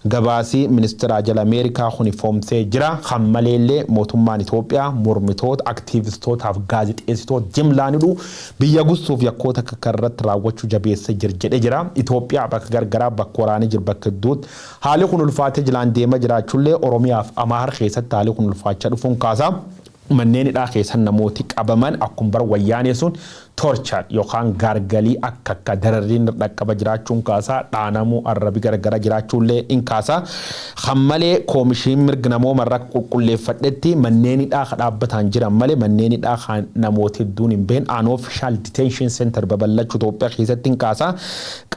S1: gabaasii ministeera jala Ameerikaa kun ifoomsee jira. Kan maleellee mootummaan Itoophiyaa mormitoota, aktiivistootaaf gaazixeessitoota jimlaan hidhuu, biyya gussuuf yakkoota akka irratti raawwachuu jabeessee jira jedhee jira. Itoophiyaa bakka gargaraa bakka waraanee jiru bakka hedduutti haalli kun ulfaatee jilaan deema jiraachuullee Oromiyaaf Amaar keessatti haalli kun ulfaachaa dhufuun kaasaa. Manneen hidhaa keessan namooti qabaman akkuma bara wayyaanee sun torture yookaan gaargalii akka akka dararriin dhaqqaba jiraachuun kaasaa, dhaanamuu, arrabi garagara jiraachuullee in kaasaa. Kan malee koomishiin mirga namooma irra qulqulleeffadhetti manneen hidhaa ka dhaabbataan jiran malee manneen hidhaa kan namoota hedduun hin bahin, unofficial detention center, babal'achuu Itoophiyaa keessatti hin kaasaa.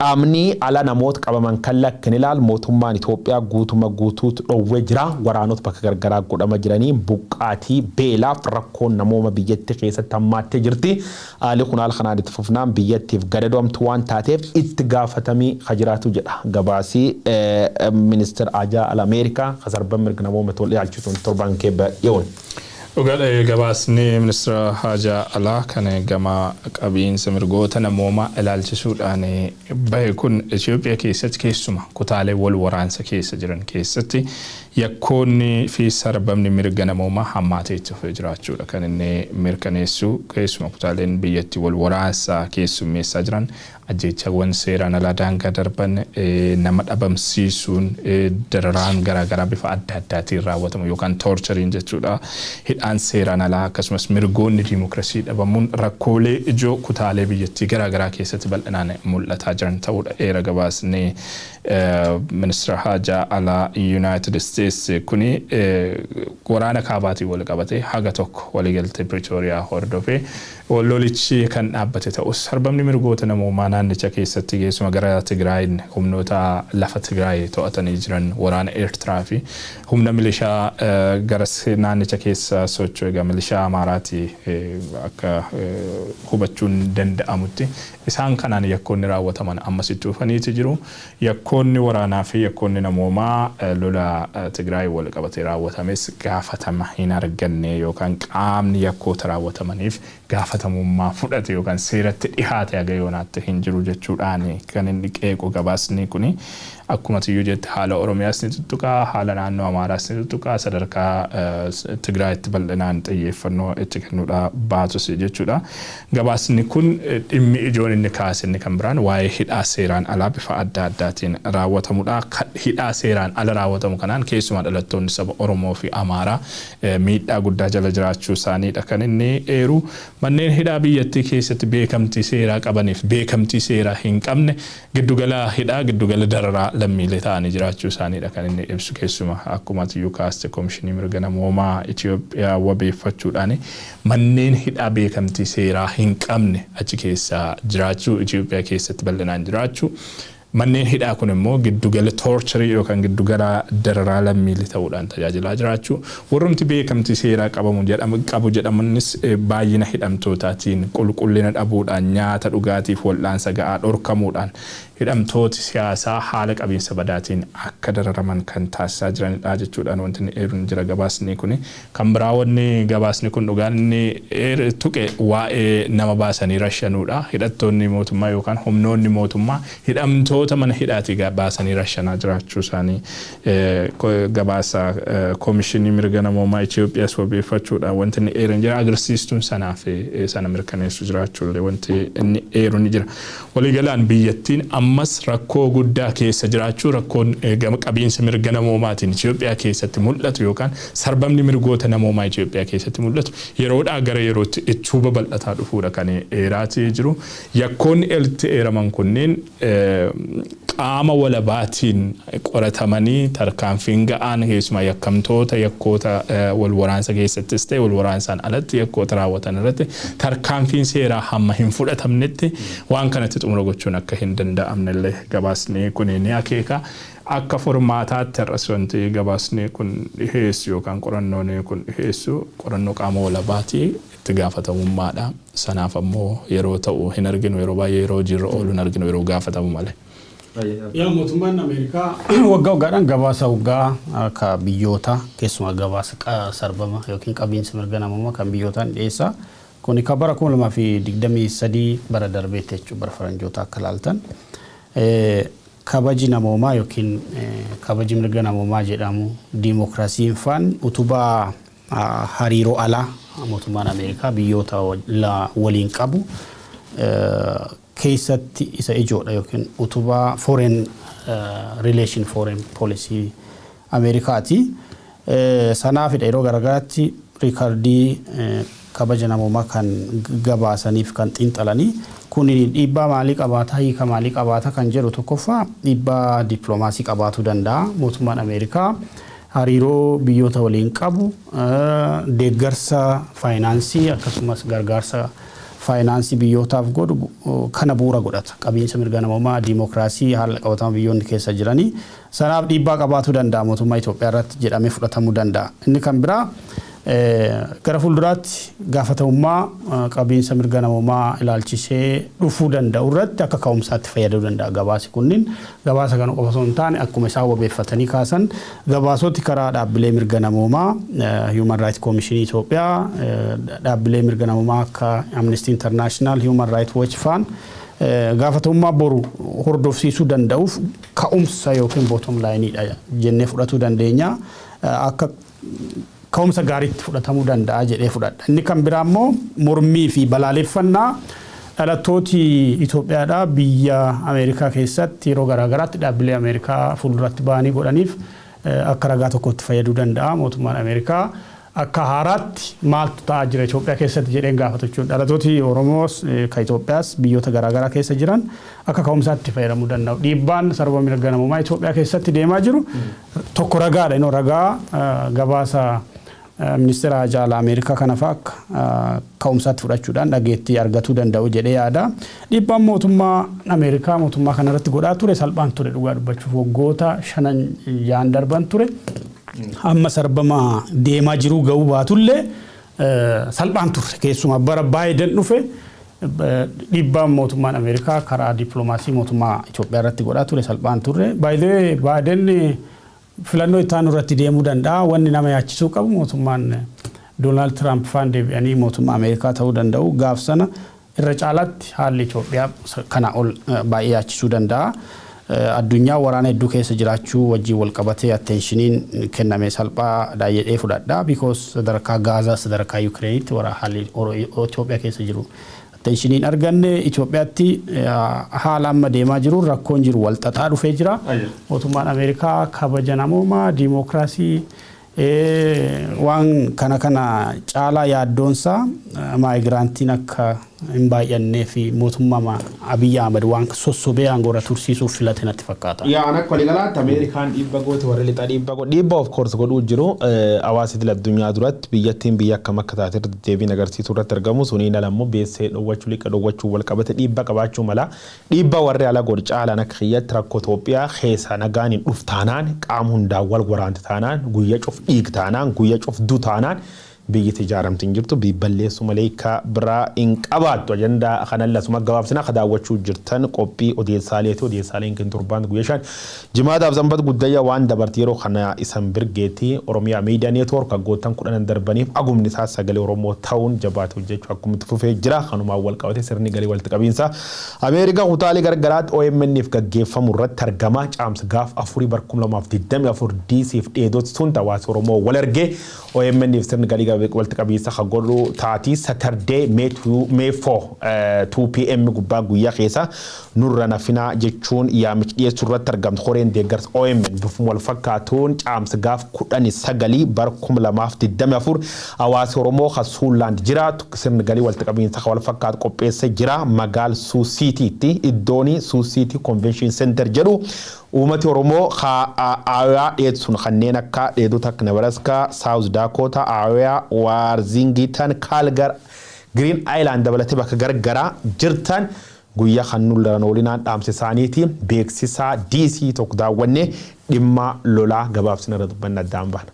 S1: Qaamni ala namoota qabaman kan lakkin ilaal mootummaan Itoophiyaa guutuma guutuutti dhowwee jira. Waraanota bakka gargaraa godhama jiranii buqqaatii, beelaaf rakkoon namooma biyyatti keessatti hammaattee jirti. Haalli kun haala kanaan itti fufnaan biyyattiif gadadoomtu waan taateef itti gaafatamii ka jiraatu jedha. Gabaasii ministeera haajaa ala Ameerikaa ka sarban mirga namooma ilaalchisuun torban kee dhiyoon.
S5: Dhugaadha, gabaasni ministeera haajaa alaa kan gama qabiinsa mirgoota namoomaa ilaalchisuudhaan bahe kun Itoophiyaa keessatti keessuma kutaalee wal waraansa keessa jiran keessatti yakkoonni fi sarbamni mirga namoomaa hammaatee itti fufee jiraachuudha kan inni mirkaneessu. Keessuma kutaaleen biyyattii wal waraansa keessummeessaa jiran ajjeechawwan seeraan alaa daangaa darban, nama dhabamsiisuun, dararaan garaagaraa bifa adda addaatiin raawwatamu yookaan tortureiin jechuudha. Hidhaan seeraan alaa akkasumas mirgoonni diimokiraasii dhabamuun rakkoolee ijoo kutaalee biyyattii garaagaraa keessatti bal'inaan mul'ataa jiran ta'uudha eera gabaasni ministeera haajaa alaa United States kuni. Waraana kaabaatiin wal qabatee haga tokko waliigaltee Pretoria hordofee lolichi kan dhaabbate ta'us, sarbamni mirgoota namoomaa naannicha keessatti keessuma gara Tigraayin humnoota lafa Tigraay to'atanii jiran, waraana Eertiraa fi humna milishaa gara naannicha keessa socho'u, egaa milishaa Amaaraati akka hubachuun danda'amutti, isaan kanaan yakkoonni raawwataman ammas itti fufaniiti jiru. Yakkoonni waraanaa fi yakkoonni namoomaa lola Tigraay wal qabatee raawwatames gaafatama hin arganne yookaan qaamni yakkoota raawwatamaniif gaafatamummaa fudhate yookaan seeratti dhihaate haga yoonaatti hin jiru jechuudhaan kan inni qeequ gabaasni kuni. Akkuma tiyyuu jette, haala Oromiyaas ni tuttuqaa, haala naannoo Amaaraas ni tuttuqaa, sadarkaa Tigraayitti bal'inaan xiyyeeffannoo itti kennuudha baatus jechuudha. Gabaasni kun dhimmi ijoon inni kaase inni kan biraan waa'ee hidhaa seeraan alaa bifa adda addaatiin raawwatamudha. Hidhaa seeraan ala raawwatamu kanaan keessumaa Keessumaa dhalattoonni saba Oromoo fi Amaaraa miidhaa guddaa jala jiraachuu isaaniidha kan inni eeru. Manneen hidhaa biyyattii keessatti beekamtii seeraa qabaniif beekamtii seeraa hin qabne giddugala hidhaa, giddugala dararaa lammiilee ta'anii jiraachuu isaaniidha kan inni ibsu. Keessumaa akkuma atiyyuu kaaste, Koomishinii Mirga Namoomaa Itoophiyaa wabeeffachuudhaan manneen hidhaa beekamtii seeraa hin qabne achi keessa jiraachuu, Itoophiyaa keessatti bal'inaan jiraachuu, manneen hidhaa kun immoo giddugala torture yookaan giddugala dararaa lammiilee ta'uudhaan tajaajilaa jiraachuu, warrumti beekamtii seeraa qabamu qabu jedhamanis baay'ina hidhamtootaatiin, qulqullina dhabuudhaan, nyaata, dhugaatiif wal'aansa ga'aa dhorkamuudhaan hidhamtooti siyaasaa haala qabiinsa badaatiin akka dararaman kan taasisaa jiranidha jechuudhaan wanti inni eeruun jira gabaasni kun. Kan biraa wanni gabaasni kun dhugaan inni tuqe waa'ee nama baasanii rashanuudha. Hidhattoonni mootummaa yookaan humnoonni mootummaa hidhamtoota mana hidhaatii baasanii rashanaa jiraachuu isaanii gabaasa Koomishinii Mirga Namoomaa Itoophiyaas wabeeffachuudhaan wanti inni eeran jira. Agarsiistuun sanaaf sana mirkaneessu jiraachuullee wanti inni eeru ni jira. Waliigalaan biyyattiin ammas rakkoo guddaa keessa jiraachuu, rakkoon gama qabiinsa mirga namoomaatiin Itoophiyaa keessatti mul'atu yookaan sarbamni mirgoota namoomaa Itoophiyaa keessatti mul'atu yeroodhaa gara yerootti ittuu babal'ataa dhufuudha kan eeraatii jiru. Yakkoonni elitti eeraman kunneen qaama walabaatiin qoratamanii tarkaanfiin ga'aan keessumaa yakkamtoota yakkoota wal waraansa keessattis ta'e wal waraansaan alatti yakkoota raawwatan irratti tarkaanfiin seeraa hamma hin fudhatamnetti waan kanatti xumura gochuun akka hin danda'amne illee gabaasni kun ni akeeka. Akka furmaataatti har'as wanti gabaasni kun dhiheessu yookaan qorannoon kun dhiheessu qorannoo qaama walabaatii itti gaafatamummaadha. Sanaaf ammoo yeroo ta'u hin arginu, yeroo baay'ee yeroo hojiirra oolu hin arginu, yeroo gaafatamu malee.
S4: Yaa, mootummaan Ameerikaa waggaa waggaadhaan gabaasa waggaa akka biyyoota, keessumaa gabaasa sarbama yookiin qabiinsa mirga namummaa kan biyyootaan dhiyeessa. Kuni kan bara 2023, bara darbeetti jechuudha, bara faranjoota akka ilaaltan. Kabaji namoomaa yookiin kabaji mirga namoomaa jedhamu, diimokiraasiin faan utubaa hariiroo alaa mootummaan Ameerikaa biyyoota waliin qabu keessatti isa ijoodha yookiin utubaa foreign relation, foreign policy Ameerikaati. Sanaafidha yeroo garaagaraatti recordii kabaja namoomaa kan gabaasaniif kan xiinxalanii. Kun dhiibbaa maalii qabaata, hiika maalii qabaata kan jedhu, tokkoffaa dhiibbaa dippiloomaasii qabaatuu danda'a. Mootummaan Ameerikaa hariiroo biyyoota waliin qabu, deeggarsa faayinaansii akkasumas gargaarsa faayinaansii biyyootaaf godhu kana bu'uura godhata. Qabiinsa mirga namoomaa, diimokiraasii, haala qabatama biyyoonni keessa jiranii sanaaf dhiibbaa qabaatuu danda'a mootummaa Itoophiyaa irratti jedhamee fudhatamuu danda'a. Inni kan biraa gara fuulduraatti gaafatamummaa qabiinsa mirga namoomaa ilaalchisee dhufuu danda'u irratti akka ka'umsaatti fayyaduu danda'a gabaasi kunniin. Gabaasa kana qofa osoo hin taane, akkuma isaan wabeeffatanii kaasan, gabaasoti karaa dhaabbilee mirga namoomaa, Human Rights Commission Itoophiyaa, dhaabbilee mirga namoomaa akka Amnesty International, Human Rights Watch faan gaafatamummaa boru hordofsiisuu danda'uuf ka'umsa yookiin bottom lineiidha jennee fudhatuu dandeenya. Akka ka'umsa gaariitti fudhatamuu danda'a jedhee fudhadha. Inni kan biraa immoo mormii fi balaaleffannaa dhalattooti Itoophiyaadhaa biyya Ameerikaa keessatti yeroo garaagaraatti dhaabbilee Ameerikaa fuulduratti ba'anii godhaniif akka ragaa tokkotti fayyaduu danda'a. Mootummaan Ameerikaa akka haaraatti maaltu ta'aa jira Itoophiyaa keessatti jedheen gaafatu jechuudha. Dhalattooti Oromoos kan Itoophiyaas biyyoota garaagaraa keessa jiran akka ka'umsaatti fayyadamuu danda'u. Dhiibbaan sarba mirga namummaa Itoophiyaa keessatti deemaa jiru tokko ragaadha. Inni ragaa gabaasa ministeera haajaa alaa Ameerikaa kana fa'aa akka ka'umsaatti fudhachuudhaan dhageettii argatuu danda'u jedhee yaada. Dhiibbaan mootummaa Ameerikaa mootummaa kanarratti godhaa ture salphaan ture, dhugaa dubbachuuf waggoota 5n 6n darban ture. Amma sarbama deemaa jiruu ga'uu baatullee salphaan turre. Keessumaa bara Baayiden dhufe dhiibbaan mootummaan Ameerikaa karaa dippiloomaasii mootummaa Itoophiyaa irratti godhaa ture salphaan turre. Baay'ee Baayiden filannoo itti aanu irratti deemuu danda'a. Wanni nama yaachisuu qabu mootummaan Doonaald Tiraamp faan deebi'anii mootummaa Ameerikaa ta'uu danda'u. Gaaf sana irra caalaatti haalli Itoophiyaa kana ol baay'ee yaachisuu danda'a. Addunyaa waraana hedduu keessa jiraachuu wajjin wal qabatee attentioniin kenname salphaadha jedhee fudhadha. Because sadarkaa Gaazaa, sadarkaa Yukireenitti haalli Itoophiyaa keessa jiru attention argachuu hin danda'u. Attention iin arganne. Itoophiyaatti haala amma deemaa jiru, rakkoon jiru wal xaxaa dhufee jira. Mootummaan Ameerikaa kabaja namoomaa, diimookiraasii, waan kana kana caalaa yaaddoonsaa migrant iin akka hin baay'annee fi mootummaa Abiyyi Ahmad waan sossobee aangoorra tursiisuuf filate natti fakkaata.
S1: Yaa, akka waliigalaatti Ameerikaan dhiibba goote, warri lixaa dhiibba godhu, dhiibba of course godhuu jiru. Hawaasa idil addunyaa duratti biyyattiin biyya akkam akka taate irra deebiin agarsiisuu irratti argamu. Suniin ala immoo beessee dhoowwachuu, liqa dhoowwachuu wal qabate dhiibba qabaachuu mala. Dhiibba warri ala godhu caalaan akka kiyyatti rakkoo Itoophiyaa keessa nagaan hin dhuftaanaan, qaama hundaan wal waraante taanaan, guyya cuf dhiig taanaan, guyya cuf du taanaan, biyyi ijaaramti hin jirtu, balleessuu malee ka biraa hin qabaattu. Ajandaa kanan lasuma gabaabsina. Akka daawwachuu jirtan qophii odeessaaleeti. Odeessaaleen kan torbaan guyyaa 5, jimaataaf sanbata guddayyaa waan dabarte yeroo kana isan birgeetti. Oromiyaa Media Network waggoottan 10 darbaniif agumni isaa sagalee Oromoo ta'uun jabaate hojjechuu akkumatti fufee jira. Kanumaan wal qabate sirni galii walitti qabiinsa Ameerikaa kutaalee gargaraatti OMN'if gaggeeffamu irratti argama. Caamsa gaaf 4 barkum 2024 DCf dheedoti sun hawaasa Oromoo wal argee OMN'if sirni galii walitti qabiinsa kan godhu taatii Saturday May 4, 2 p.m. gubbaa guyyaa keessa nurra nafinaa jechuun yaamichi dhiyeessuu irratti argamtu horeen deeggarsa OMN. Bifuma wal fakkaatuun caamsa gaaf 19 bara 2024 hawaasi Oromoo kan Siouxland jiraatu sirni galii walitti qabiinsa kan wal fakkaatu qopheessee jira. Magaal Sioux Citytti, iddoon Sioux City Convention Center jedhu. Uummati Oromoo Iowa dhiyeessuun kanneen akka dheedota akka Nebraska, South Dakota, Iowa, Worthington, Calgary, Green Island dabalatee bakka gargaraa jirtan guyyaa kan nu oolinaan dhaamsa isaaniiti. Beeksisaa DC tokko daawwannee dhimma lolaa gabaabsina irra dubbanna, addaan baana.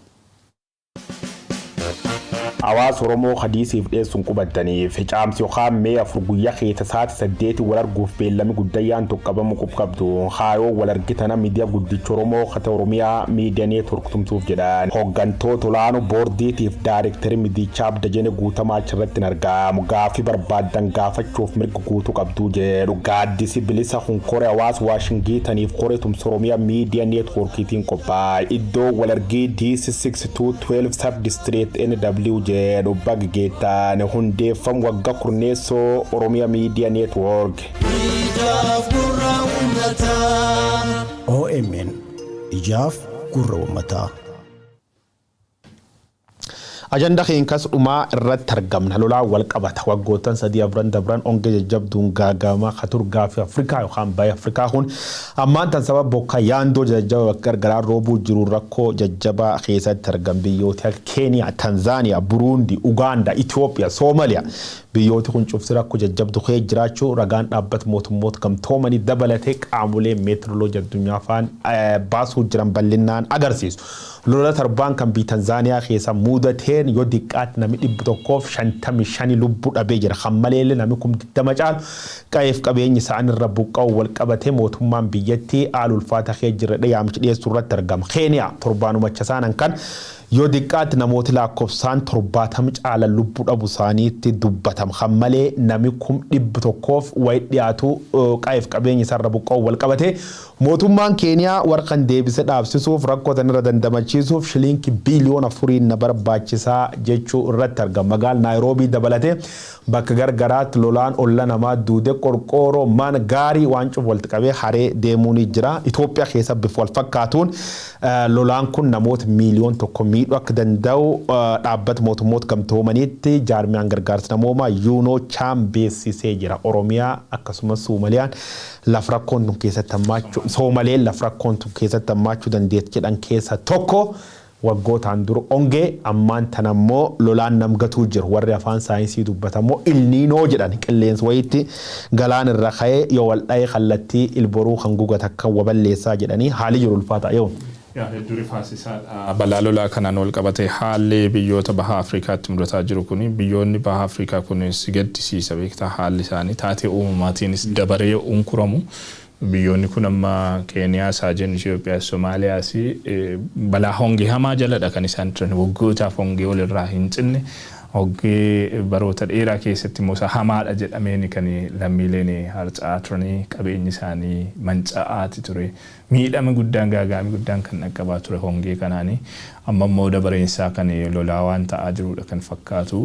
S1: Hawaasa Oromoo hadiisiif dhiyeessuun qubattaniif, caamsi yookaan May 4 guyyaa keessa sa'aatii 8 wal arguuf beellami guddayyaan tokko qabamu qabdu. Haayoo wal argitana miidiyaa guddicha Oromoo kata Oromiyaa Media Network tumsuuf jedhan. Hooggantoota olaanoo boordiitiif daayirektarii miidichaa Abdajene Guutamaa achirratti hin argamu. Gaaffii barbaaddan gaafachuuf mirga guutuu qabduu jedhu. Gaaddisi bilisa kun koree hawaasa Waashingitaniif koree tumsa Oromiyaa Media Networkiitiin qophaa'e. Iddoo wal argii DC 6212 Third Street NW jedhu. Baga geettaan hundeeffamu waggaa kurneessoo Oromiyaa Media Network.
S7: Ijaaf gurra uummataa.
S3: OMN, ijaaf gurra uummataa.
S1: Ajanda keenyas dhumaa irratti argamna. Lolaan wal qabata. Waggoottan 3 4 dabran ongee jajjabduun gaagama katur gaafii Afrikaa yookaan baay'ee Afrikaa kun ammaan tan sababa bokka yaandoo jajjaba bakka gargaraa roobuu jiru rakkoo jajjabaa keessatti argam. Biyyoota akka Keeniyaa, Tanzaaniyaa, Buruundi, Ugaandaa, Itoophiyaa, Soomaliyaa, biyyooti kun cufti rakkoo jajjabdu kee jiraachuu ragaan dhaabbata mootummoota gamtoomanii dabalatee qaamolee meetirooloojii addunyaa faan baasuu jiran bal'inaan agarsiisu. Lola torbaan kan biyya Tanzaaniyaa keessa mudateen yoo diqqaatti namni 155 lubbuu dhabee jira. Kan maleellee namni 20,000 caalu qa'eef qabeenyi isaan irra buqqa'u wal qabatee mootummaan biyyattii haala ulfaata kee jira yaamichi dhiyeessuu irratti argama. Keeniyaa torbaanumacha isaanan kan yoo diqqaatti namooti lakkoofsaan 70 caalan lubbuu dhabu isaaniitti dubbatama. Kan malee namni 100,000 wayi dhiyaatu qa'eef qabeenyi isarra buqqa'u wal qabatee mootummaan Keeniyaa warqan deebisee dhaabsisuuf, rakkoo tanirra dandamachiisuuf shiliinki biiliyoona 4n na barbaachisaa jechuu irratti argama. Magaal Naayiroobii dabalatee bakka gargaraatti lolaan olla namaa duude, qorqooroo mana gaarii waan cufu walitti qabee haree deemuu ni jira. Itoophiyaa keessa bifa wal fakkaatuun lolaan kun namoota miiliyoona 1 miidhuu akka danda'u dhaabbata mootummoota gamtoomaniitti jaarmiyaan gargaarsa namoomaa UNOCHAn beeksisee jira. Oromiyaa akkasumas Soomaliyaan laf rakkoon tun keessatti hammaachuu, Soomaleen laf rakkoon tun keessatti hammaachuu dandeetti jedhan keessa tokko. Waggootaan dura ongee, ammaan tan ammoo lolaan namgatuu jiru. Warri afaan saayinsii dubbatamoo El Niño jedhan, qilleensa wayitti galaan irra ka'ee yoo wal dha'ee kallattii ilboruu kan gugata akka waballeessaa jedhanii. Haali jiru ulfaata yoo.
S5: Yaa, hedduu rifaasisaadha. Balaa lolaa kanaan wal qabate haalli biyyoota baha Afrikaatti mudataa jiru kuni, biyyoonni baha Afrikaa kunis gaddisiisa beektaa, haalli isaanii taatee uumamaatiinis dabaree unkuramu. Biyyoonni kun amma Keeniyaa, Saajeen, Itoophiyaa, Somaaliyaas balaa hongee hamaa jaladha kan isaan turan, waggootaaf hongee walirraa hin cinne. Hoggee baroota dheeraa keessatti immoo isa hamaadha jedhameen kan lammiileen harca'aa turanii, qabeenyi isaanii manca'aati ture. Miidhama guddaan, gaagaamii guddaan kan dhaqqabaa ture hongee kanaani. Amma immoo dabareensaa kan lolaa waan ta'aa jirudha kan fakkaatu.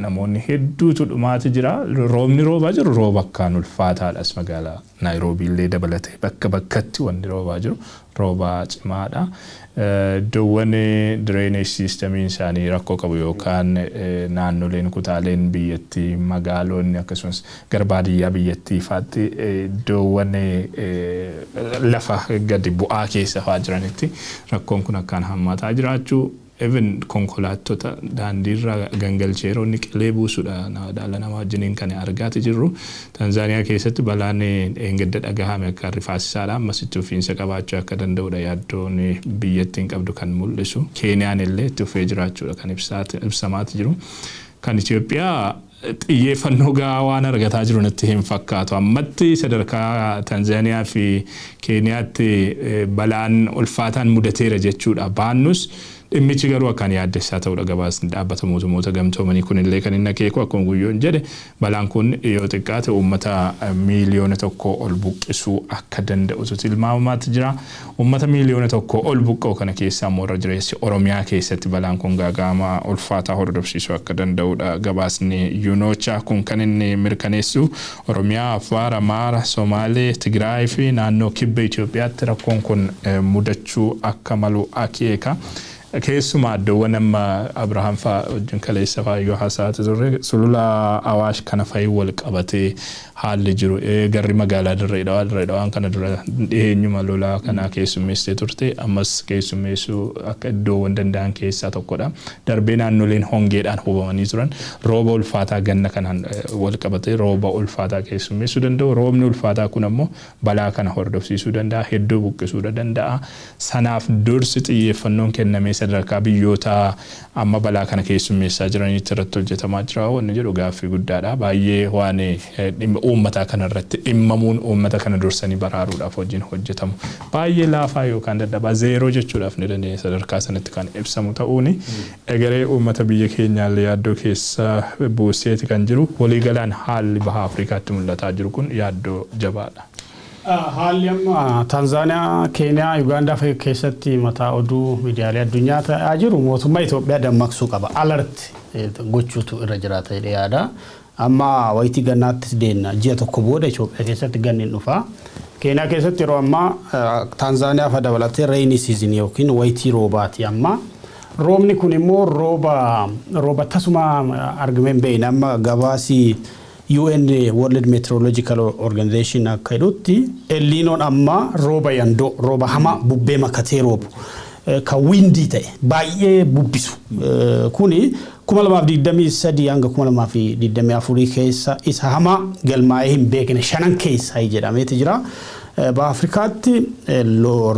S5: Namoonni hedduutu dhumaati jira. Roobni roobaa jiru rooba akkaan ulfaataadhas, magaalaa Naayiroobii illee dabalatee bakka bakkatti wanni roobaa jiru rooba cimaadha. Iddoowwan drainage systemiin isaanii rakkoo qabu yookaan naannoleen, kutaaleen biyyattii, magaalonni, akkasumas gara baadiyyaa biyyattii faatti iddoowwan lafa gadi bu'aa keessa fa'aa jiranitti rakkoon kun akkaan hammaataa jiraachuu, even konkolaattota daandiirra gangalchee yeroo inni qilee buusudha dhala namaa wajjiniin kan argaati jirru. Tanzaaniyaa keessatti balaan eengadda dhagahame akka rifaasisaadha. Ammas itti fufiinsa qabaachuu akka danda'udha yaaddoon biyyattiin qabdu kan mul'isu. Keeniyaan illee itti fufee jiraachuudha kan ibsamaati jiru. Kan Itoophiyaa xiyyeeffannoo gahaa waan argataa jiru natti hin fakkaatu. Ammatti sadarkaa Tanzaaniyaa fi Keeniyaatti balaan ulfaataan mudateera jechuudha. Baannus dhimmichi garuu akkaan yaaddessaa ta'udha gabaasni Dhaabbata Mootummoota Gamtoomanii kunillee kan inni akeeku. Akkuma Guyyoon jedhe, balaan kun yoo xiqqaate uummata miiliyoona 1 ol buqqisuu akka danda'utu tilmaamamaatti jira. Uummata miiliyoona 1 ol buqqa'u kana keessaa immoo irra jireessi Oromiyaa keessatti balaan kun gaaga'ama ulfaataa hordofsiisuu akka danda'udha gabaasni UNOCHA kun kan inni mirkaneessu. Oromiyaa, Affaar, Amaara, Somaalee, Tigraay fi naannoo kibba Itoophiyaatti rakkoon kun mudachuu akka malu akeeka. Keessumaa iddoowwan amma Abrahaam fa'aa wajjin kaleessa fa'aa yoo haasa'aa turre, sulula Awaash kana fa'i wal qabatee haalli jiru, garri magaalaa Dirree Dhawaa, Dirree Dhawaan kana dura dhiheenyuma lolaa kanaa keessummeessitee turte, ammas keessummeessuu akka iddoowwan danda'an keessaa tokkodha. Darbee naannoleen hongeedhaan hubamanii turan rooba ulfaataa ganna kanaan wal qabatee rooba ulfaataa keessummeessuu danda'u. Roobni ulfaataa kun ammoo balaa kana hordofsiisuu danda'a, hedduu buqqisuu danda'a. Sanaaf dursi xiyyeeffannoon kennamee sadarkaa biyyoota amma balaa kana keessummeessaa jiranitti irratti hojjetamaa jira wanni jedhu gaaffii guddaadha. Baay'ee waan dhimma uummataa kana irratti dhimmamuun, uummata kana dursanii baraaruudhaaf hojiin hojjetamu baay'ee laafaa yookaan dadhabaa, zeeroo jechuudhaaf ni dandeenya, sadarkaa sanatti kan ibsamu ta'uuni egeree uummata biyya keenyaallee yaaddoo keessa buuseeti kan jiru. Waliigalaan haalli baha Afrikaatti mul'ataa jiru kun yaaddoo jabaadha.
S4: Haalli amma Taanzaaniyaa, Keeniyaa, Yugaandaa fa'i keessatti mataa oduu miidiyaalee addunyaa ta'aa jiru mootummaa Itoophiyaa dammaqsuu qaba. Alert gochuutu irra jiraata jedhee yaada. Amma wayitii gannaattis deemna. Ji'a tokko booda Itoophiyaa keessatti ganni hin dhufa. Keeniyaa keessatti yeroo ammaa, Taanzaaniyaa fa dabalatee, rainy season yookiin wayitii roobaati amma. Roobni kun immoo rooba tasuma argamee hin beekne. Amma gabaasii UN World Meteorological Organization akka jedhutti, El Niinoon amma rooba yandoo, rooba hamaa bubbee makatee roobu, kan windy ta'e, baay'ee bubbisu kuni 2023 hanga 2024 keessa isa hamaa galmaa'ee hin beekne shanan keessaa jedhameeti jira. Baha Afrikaatti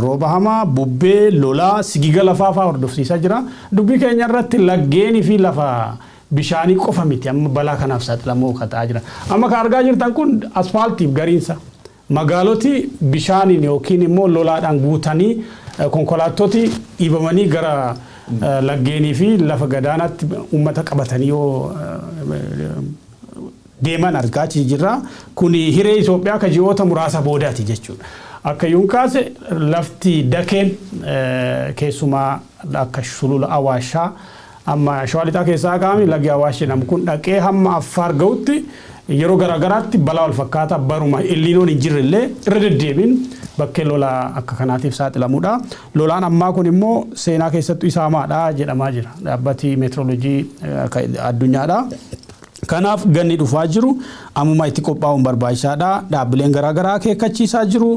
S4: rooba hamaa, bubbee, lolaa, sigiga lafaa fa'aa hordofsiisaa jira. Dubbii keenya irratti laggeenii fi lafa bishaanii qofa miti amma balaa kanaaf saaxilamoo kan ta'aa jira. Amma kan argaa jirtan kun asfaaltiif gariinsa. Magaaloti bishaaniin yookiin immoo lolaadhaan guutanii, konkolaattoti dhiibamanii gara laggeenii fi lafa gadaanaatti uummata qabatanii yoo deeman argaa jirra. Kuni hiree Itoophiyaa ka ji'oota muraasa boodaati jechuudha. Akka yuun kaase, lafti dakeen keessumaa akka sulula Awaashaa, amma Shawaa Lixaa keessaa qaami lagi Awaash jedhamu kun dhaqee hamma Affaar ga'utti, yeroo garaagaraatti balaa wal fakkaataa baruma El Niinoon hin jirre illee irra deddeebiin bakkee lolaa akka kanaatiif saaxilamudha. Lolaan ammaa kun immoo seenaa keessattuu isa hamaadha jedhamaa jira. Dhaabbati meetirooloojii addunyaadha. Kanaaf ganni dhufaa jiru ammuma itti qophaa'uun barbaachisaadha. Dhaabbileen garaagaraa akeekkachiisaa jiru.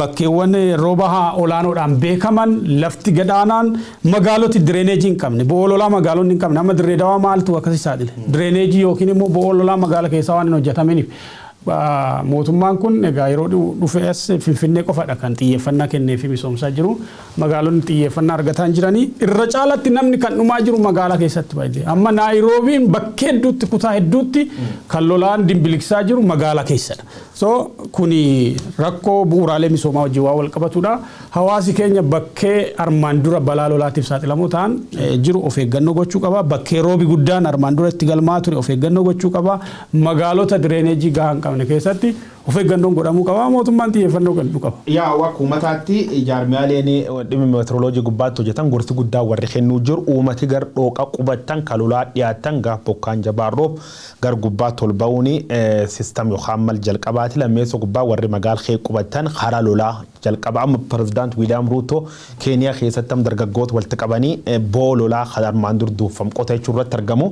S4: Bakkeewwan rooba olaanoodhaan beekaman, lafti gadaanaan, magaaloti drainage hin qabne, bo'oo lolaa magaalonni hin qabne. Amma Dirree Dawaa maaltu akkasii saaxile? Drainage yookiin immoo bo'oo lolaa magaala keessaa waan hin hojjetaminiif. Mootummaan kun egaa yeroo dhufe as Finfinnee qofadha kan xiyyeeffannaa kennee fi misoomsaa jiru. Magaalonni xiyyeeffannaa argataa hin jiranii. Irra caalatti namni kan dhumaa jiru magaalaa keessatti baay'ee. Amma Naayiroobiin bakkee hedduutti, kutaa hedduutti kan lolaan dimbiliksaa jiru magaalaa keessadha. So kuni rakkoo bu'uuraalee misoomaa wajjin waan wal qabatudha. Hawaasi keenya bakkee armaan dura balaa lolaatiif saaxilamoo ta'an jiru of eeggannoo gochuu qaba. Bakkee roobi guddaan armaan dura itti galmaa ture of eeggannoo gochuu qaba. Magaalota drainage gahaa hin qabne keessatti of eeggannoon godhamuu qaba. Mootummaan xiyyeeffannoo kennuu qaba.
S1: Yaa, akka uummataatti jaarmiyaaleen dhimma meteoroloojii gubbaatti hojjetan gorsi guddaa warri kennuu jiru, uummati gar dhooqa qubattan kan lolaa dhiyaatan gaaf bokkaan jabaan roob gar gubbaatti ol ba'uun system yookaan mal jalqabaati. Lammeessa gubbaa, warri magaal kee qubattan karaa lolaa jalqaba. Amma pirezidaant Wiiliyaam Ruuto Keeniyaa keessatti amma dargaggoota walitti qabanii boo lolaa kan armaan dur duuffam qota jechuu irratti argamu.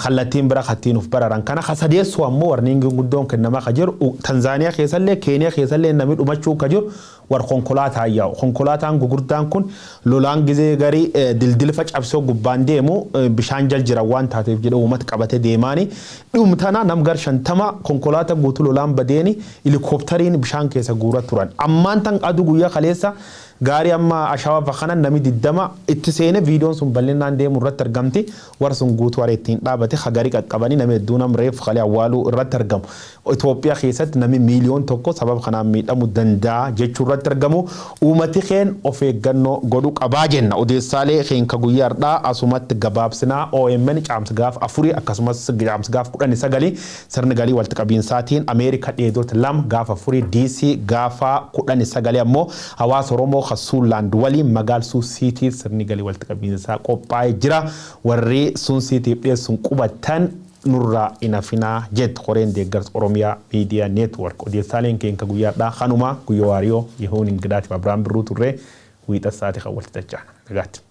S1: Kallattiin bira kattiin uf bararan kana kasadeessu ammoo warningiin guddoon kennamaa ka jiru Tanzaaniyaa keessallee Keeniyaa keessallee namni dhumachuu ka jiru war konkolaataa yaa'u. Konkolaataan gugurdaan kun lolaan gizee garii dildilfa cabsoo gubbaan deemu bishaan jal jira waan taateef jedhe uummata qabate deemaani. Dhumtana nam gar 50 konkolaataa guutuu lolaan badeeni helikooптariin bishaan keessa guuraa turan. Ammaan tan aduu guyyaa kaleessa gaarii amma Ashawaa kana nami 20 itti seene, viidiyoon sun bal'inaan deemu irratti argamti. Warra sun guutuu haree ittiin dhaabate hagarii qaqqabanii nama hedduu nam reefu kalee awwaaluu irratti argamu. Itoophiyaa keessatti nami 1 miiliyoon sababa kanaan miidhamuu danda'a jechuu irratti argamu. Uummati keen of eeggannoo godhuu qabaa jenna. Odeessaalee keenka guyyaa har'aa asumatti gabaabsinaa. OMN caamsa gaaf 4 akkasumas caamsa gaaf 19 sirni galii walitti qabiinsaatiin Ameerika dheedota lama, gaafa 4 DC, gaafa 19 ammoo hawaasa Oromoo Suulaand waliin magaal Sioux City sirni galii walitti qabiinsaa qophaa'ee jira. Warri Sioux Cityf dhiyeessuun qubatan nurraa hin hafinaa jettu koreen deeggarsa Oromiyaa Miidiyaa Network. Odeessaaleen keenya guyyaadhaa kanuma. Guyyaa waariyoo yehoon Ingidaatiif Abiraan Birruu turre. Wiixa sa'aatii kan walitti dacha'an. Nagaatti.